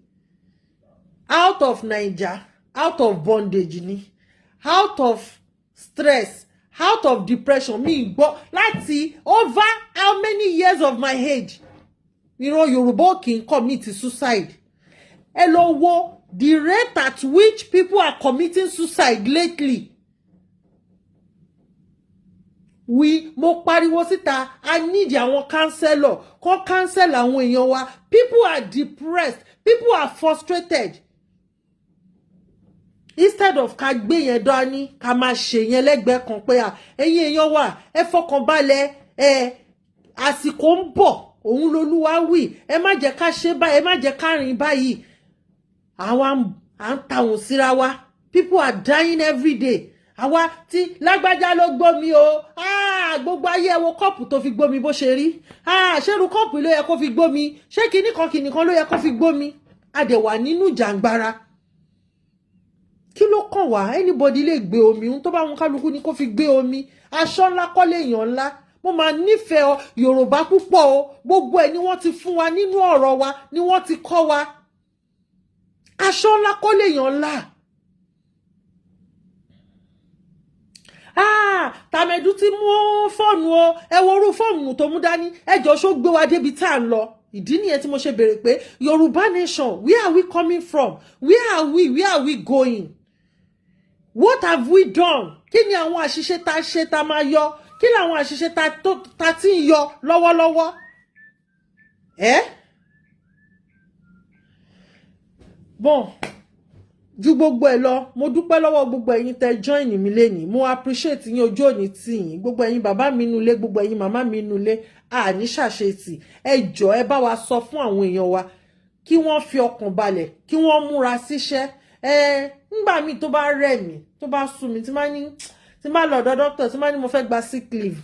Out of Naija, out of bondage ni, out of stress, out of depression. Mi gbọ́ láti over how many years of my age, ìran Yorùbá kì í commit suicide. Ẹ lọ wo the rate at which people are committing suicide lately. We mo pariwo síta, a need àwọn counselor kó counsel àwọn èèyàn wa. People are depressed, people are frustrated. Instead of ká gbé yẹn dání, ká máa ṣe yẹn lẹ́gbẹ̀ẹ́ kan pé à, ẹ̀yin èèyàn wa, ẹ fọkàn balẹ̀, ẹ àsìkò ń bọ̀, òun lolúwa wí, ẹ má jẹ́ ká ṣe báyìí, ẹ má jẹ́ ká rìn báyìí. Àwa à ń tàwọn síra wa. People are dying every day. Àwa tí lágbájá ló gbómi o, gbogbo ayé, ẹ wo cup tó fi gbómi bó ṣe rí. Ṣérú cup ló yẹ kó fi gbómi? Ṣé kinní kan kinní kan ló yẹ kó fi gbómi? A dẹ̀ wà nínú jàǹgbara. Kí ló kàn wá? Anybody lè gbé omi ohun tó bá wọn, kálukú ni kó fi gbé omi. Aṣọ ńlá kọ́ lè yàn ńlá. Mo máa nífẹ̀ẹ́ Yorùbá púpọ̀ o. Gbogbo ẹ̀ ni wọ́n ti fún wa nínú ọ̀rọ̀ wa, ni wọ́n ti kọ́ wa. Aṣọ ńlá kọ́ lèèyàn ńlá. Ah, tàmẹ̀dù ti mú fóònù o. Ẹ wo orú fóònù tó mú dání. Ẹ jọ, ṣó gbé wa débi tá à ń lọ? Ìdí nìyẹn tí mo ṣe béèrè pé, Yorùbá nation, where are we coming from? Where are we? Where are we going? What have we done? Kí ni àwọn àṣìṣe tá a ṣe tá a máa yọ? Kí ni àwọn àṣìṣe tá ti ń yọ lọ́wọ́lọ́wọ́? Ẹ́ bon, ju gbogbo ẹ lọ, mo dúpẹ́ lọ́wọ́ gbogbo ẹ̀yin tẹ́ join mi lénìí. Mo appreciate yín, ojú òní tì yín. Gbogbo ẹ̀yin bàbá mi nulẹ̀, gbogbo ẹ̀yin màmá mi nulẹ̀, àní ṣàṣetì. Ẹ jọ̀ọ́, ẹ bá wa sọ fún àwọn èèyàn wa kí wọ́n fi ọkàn balẹ̀, kí wọ́n múra síṣẹ́. Ẹ ńgbà míì tó bá rẹ̀ mí, tó bá sú mi, tí má ní tí má lọ ọ̀dọ̀ doctor, tí má ní mo fẹ́ gba sick leave,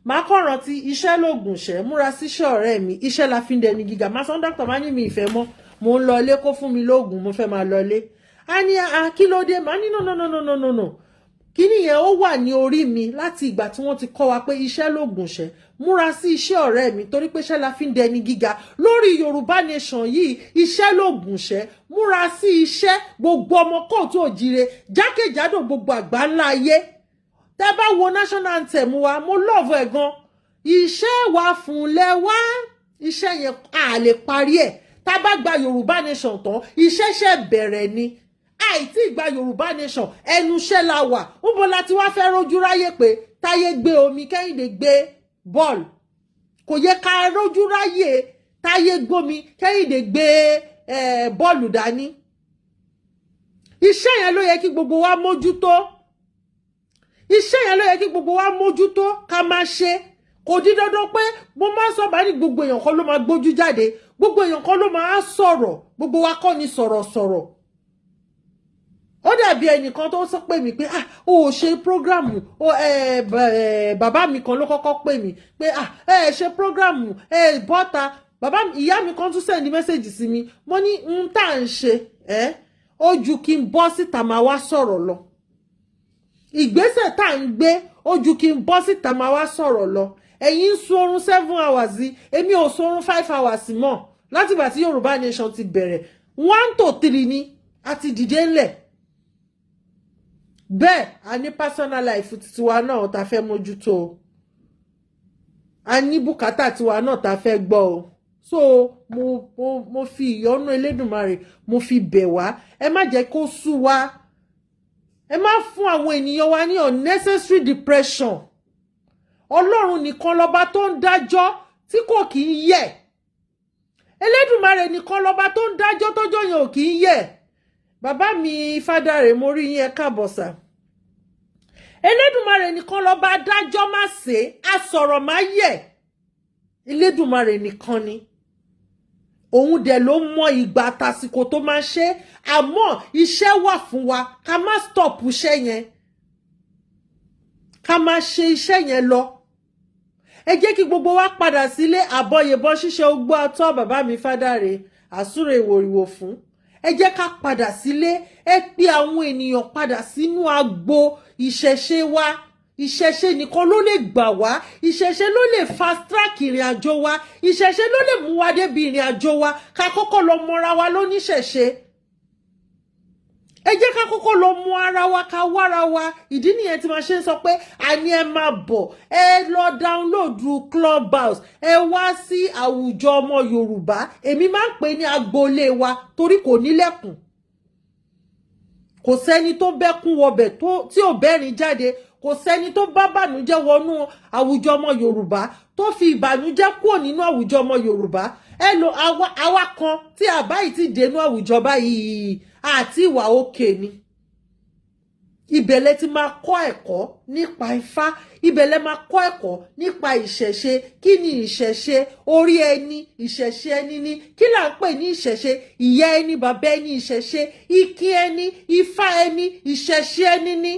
màá kàn rántí iṣẹ́ lóògùn ṣẹ́. Múra síṣẹ́, ọ̀rẹ́ mi, iṣẹ́ la fi ń dẹni gíga. Má sọ doctor, má ní mi ìfẹ́ mọ́, mo ń lọ ilé, kó fún mi lóògùn, mo fẹ́ máa lọ ilé. A ní a kí ló dé? Màá ní no, no, no, no, no, no, no. Kíní yẹn, ó wà ní orí mi láti ìgbà tí wọ́n ti kọ́ wa pé iṣẹ́ lóògùn ṣẹ́. Múra sí iṣẹ́, ọ̀rẹ́ mi, torí pé iṣẹ́ la fi ń dẹni gíga. Lórí Yorùbá nation yìí, iṣẹ́ lóògùn ṣẹ́. Múra sí iṣẹ́, gbogbo ọmọ káàárọ̀ oòjíire jákèjádò gbogbo àgbáńlá ayé. Tẹ́ bá wo national anthem wa, mo love ẹ̀ gan. Iṣẹ́ wa fúnlẹ̀ wá, iṣẹ́ yẹn a lè parí ẹ̀. Tá bá gba Yorùbá nation tán, iṣẹ́ ṣẹ̀ bẹ̀rẹ̀ ni. Àìtí ìgbà Yorùbá nation, ẹnu iṣẹ́ la wà. Níbo la ti wá fẹ́ rójú ráyè pé Táyé gbé omi, Kẹ́hìndé gbé bọ́ọ̀lù? Kò yẹ ká rójú ráyè Táyé gbómi, Kẹ́hìndé gbé bọ́ọ̀lù dání. Iṣẹ́ yẹn ló yẹ kí gbogbo wa mójútó. Iṣẹ́ yẹn ló yẹ kí gbogbo wa mójútó, ká máa ṣe. Kò di dandan pé mo máa ń sọ bá ní gbogbo èèyàn kan ló máa gbójú jáde, gbogbo èèyàn kan ló máa sọ̀rọ̀, gbogbo wa kọ́ ni sọ̀rọ̀sọ̀rọ̀. Ó dàbí ẹnìkan tó sọ pé mi pé, ah, o ò ṣe program o. Ẹ bàbá mi kan ló kọ́kọ́ pè mí pé, ah, ẹ ṣe program, ẹ bọ́ta. Bàbá ìyá mi kan tún send message sí mi. Mo ní n tá à ń ṣe ẹ, ó ju kí n bọ́ síta máa wá sọ̀rọ̀ lọ. Ìgbésẹ̀ tá à ń gbé, ó ju kí n bọ́ síta máa wá sọ̀rọ̀ lọ. Ẹ̀yin ń sun oorun 7 hours, èmi ò sun oorun 5 hours mọ́ látìgbà tí Yorùbá nation ti bẹ̀rẹ̀. 2:45 ni a ti dìde ńlẹ̀. Bẹ́ẹ̀ a ní personal life tiwa náà tá fẹ́ mójútó o, a ní bùkátà tiwa náà tá fẹ́ gbọ́ o. So mo fi ìyọ́nú Elédùmarè, mo fi bẹ̀ wá, ẹ má jẹ́ kó sú wa. Ẹ má fún àwọn ènìyàn wa ní unnecessary depression. Ọlọ́run nìkan lọ́ba tó ń dájọ́ tí kò kì í yẹ̀. Elédùmarè nìkan lọ́ba tó ń dájọ́ tọ́jọ́ yẹn ò kì í yẹ̀. Bàbá mi Fádàrè, mo rí yín, ẹ káàbọ̀ sà. Elédùmarè nìkan lọ́ba dájọ́ má ṣe asọ̀rọ̀ má yẹ̀. Elédùmarè nìkan ni. Òun dẹ̀ ló mọ ìgbà àtàsìkò tó máa ṣe. Àmọ́ iṣẹ́ wà fún wa, ká má stop iṣẹ́ yẹn, ká má ṣe iṣẹ́ yẹn lọ. Ẹ jẹ́ kí gbogbo wa padà sílé. Àbọ̀yẹ̀bọ̀ ṣíṣe ogbó atọ́. Bàbá mi Fádàrè, àsúrò ìwòrìwò fún. Ẹ jẹ́ ká padà sílé. Ẹ pe àwọn ènìyàn padà sínú agbo ìṣẹ̀ṣe wa. Ìṣẹ̀ṣe nìkan ló lè gbà wá. Ìṣẹ̀ṣe ló lè fast track ìrìn àjò wa. Ìṣẹ̀ṣe ló lè mú wa débi ìrìn àjò wa. Ká kọ́kọ́ lọ mọra wa lóníṣẹ̀ṣe. Ẹ jẹ́ ká kọ́kọ́ lọ mú ara wa, ká wára wa. Ìdí nìyẹn tí màá ṣe ń sọ pé àní ẹ máa bọ̀, ẹ lọ download Clubhouse, ẹ wá sí àwùjọ ọmọ Yorùbá. Èmi máa ń pè ní agboolé wa torí kò nílẹ̀kùn. Kò sẹ́ni tó bẹ́kún wọbẹ̀ tí ò bẹ́rin jáde. Kò sẹ́ni tó bá bànújẹ́ wọnú àwùjọ ọmọ Yorùbá tó fi ìbànújẹ́ kúrò nínú àwùjọ ọmọ Yorùbá. Ẹ lo àwa kan tí àbá yìí ti dénú àwùjọ báyìí àti ìwà òkè ni. Ibẹ̀ lẹ ti máa kọ́ ẹ̀kọ́ nípa Ifá, ibẹ̀ lẹ máa kọ́ ẹ̀kọ́ nípa ìṣẹ̀ṣe. Kí ni ìṣẹ̀ṣe? Orí ẹni, ìṣẹ̀ṣe ẹni ni. Kí là ń pè ní ìṣẹ̀ṣe? Ìyá ẹni, bàbá ẹni, ìṣẹ̀ṣe. Ìkí ẹni, Ifá ẹni, ìṣẹ̀ṣe ẹni ni.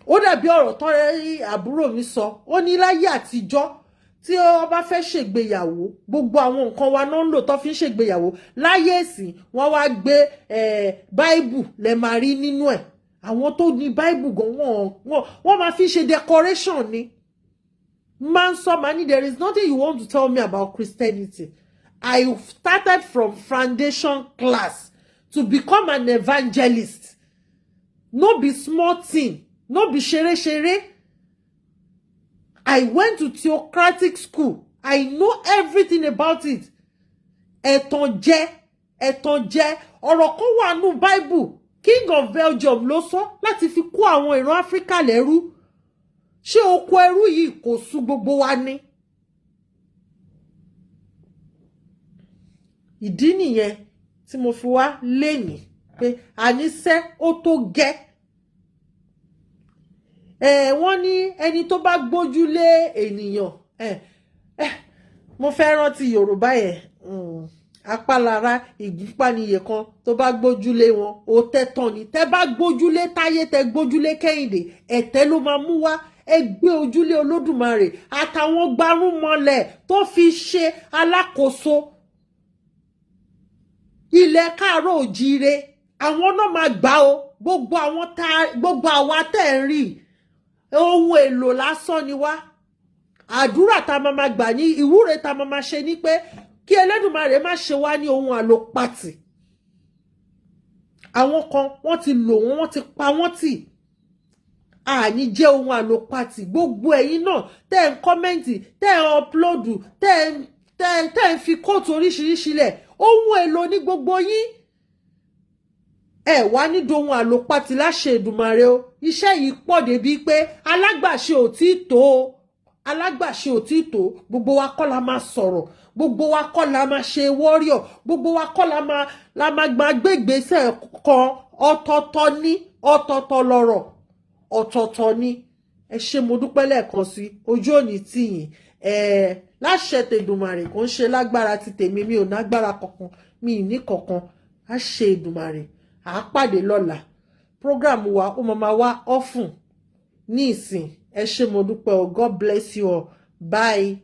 Ó dàbí ọ̀rọ̀ tọ́rẹ́ àbúrò mi sọ. Ó ní láyé àtijọ́, tí wọ́n bá fẹ́ ṣègbéyàwó, gbogbo àwọn nǹkan wa náà ń lò tó fi ń ṣègbéyàwó. Láyé ìsìn, wọ́n wá gbé báíbù lẹ máa rí nínú ẹ̀. Àwọn tó ní Bible gan, wọ́n máa fi ṣe decoration ni. Máa ń sọ, máa ní, there is nothing you want to tell me about Christianity. I started from foundation class to become an evangelist. No be small thing, no be ṣeré-ṣeré. I went to theocratic school. I know everything about it. Ẹ̀tàn jẹ́, ẹ̀tàn jẹ́. Ọ̀rọ̀ kan wà nù Bible, King of Belgium ló sọ láti fi kó àwọn ìran Áfíríkà lẹ́rú. Ṣé oko ẹrú yìí kò sú gbogbo wa ní? Ìdí nìyẹn tí mo fi wá lénìí pé àníṣe ó tó gẹ́. Ẹ wọ́n ní ẹni tó bá gbójúlé ènìyàn ẹ ẹ, mo fẹ́ rántí Yorùbá yẹn, apálára ìgúnpá níye kan tó bá gbójúlé wọn, ó tẹ́ tán ni. Tẹ́ bá gbójúlé Táyé, tẹ́ gbójúlé Kẹ́hìndé, ẹ̀tẹ́ ló máa mú wá. Ẹ gbé ojúlé Olódùmarè àtàwọn gbarúmọlẹ̀ tó fi ṣe alákòóso ilẹ̀ káàárọ̀ òjíire. Àwọn náà máa gbà ó. Gbogbo àwọn tá, gbogbo àwa tẹ́ ń rí, ohun èlò lásán ni wá. Àdúrà tá a máa ma gbà ní ìwúre tá a máa ma ṣe ni pé kí Ẹlẹ́dùmarè má ṣe wá ní ohun àlòpatì. Àwọn kan, wọ́n ti lò wọ́n, wọ́n ti pa wọ́n tì. Àní jẹ́ ohun àlòpatì. Gbogbo ẹ̀yin náà tẹ́ ń comment, tẹ́ ń upload, tẹ́ ń fi quote oríṣiríṣi lẹ̀, ohun èlò ní gbogbo yín. Ẹ wá ní dohun àlòpatì láṣẹ Èdùmàrè o. Iṣẹ́ yìí pọ̀ débi pé alágbàṣe ò tí tó o, alágbàṣe ò tí tó. Gbogbo wa kọ́ la máa sọ̀rọ̀, gbogbo wa kọ́ la máa ṣe warrior, gbogbo wa kọ́ la máa gba gbégbèsè kan. Ọ̀tọ̀ọ̀tọ̀ ní, ọ̀tọ̀ọ̀tọ̀ lọ̀rọ̀, ọ̀tọ̀ọ̀tọ̀ ni. Ẹ ṣé, mo dúpẹ́ lẹ́ẹ̀kan sí. Ojú òní tìyìn ẹ láṣẹ tèdùmàrè. Kò ń ṣe lágbára ti tèmi, mi ò nágbára kankan, mi ì ní kankan. Á ṣe Èdùmàrè. À á pàdé lọ́la. Program wa ó máa máa wá often ní ìsìn. Ẹ ṣé, mo dúpẹ́ o. God bless you all. Bye.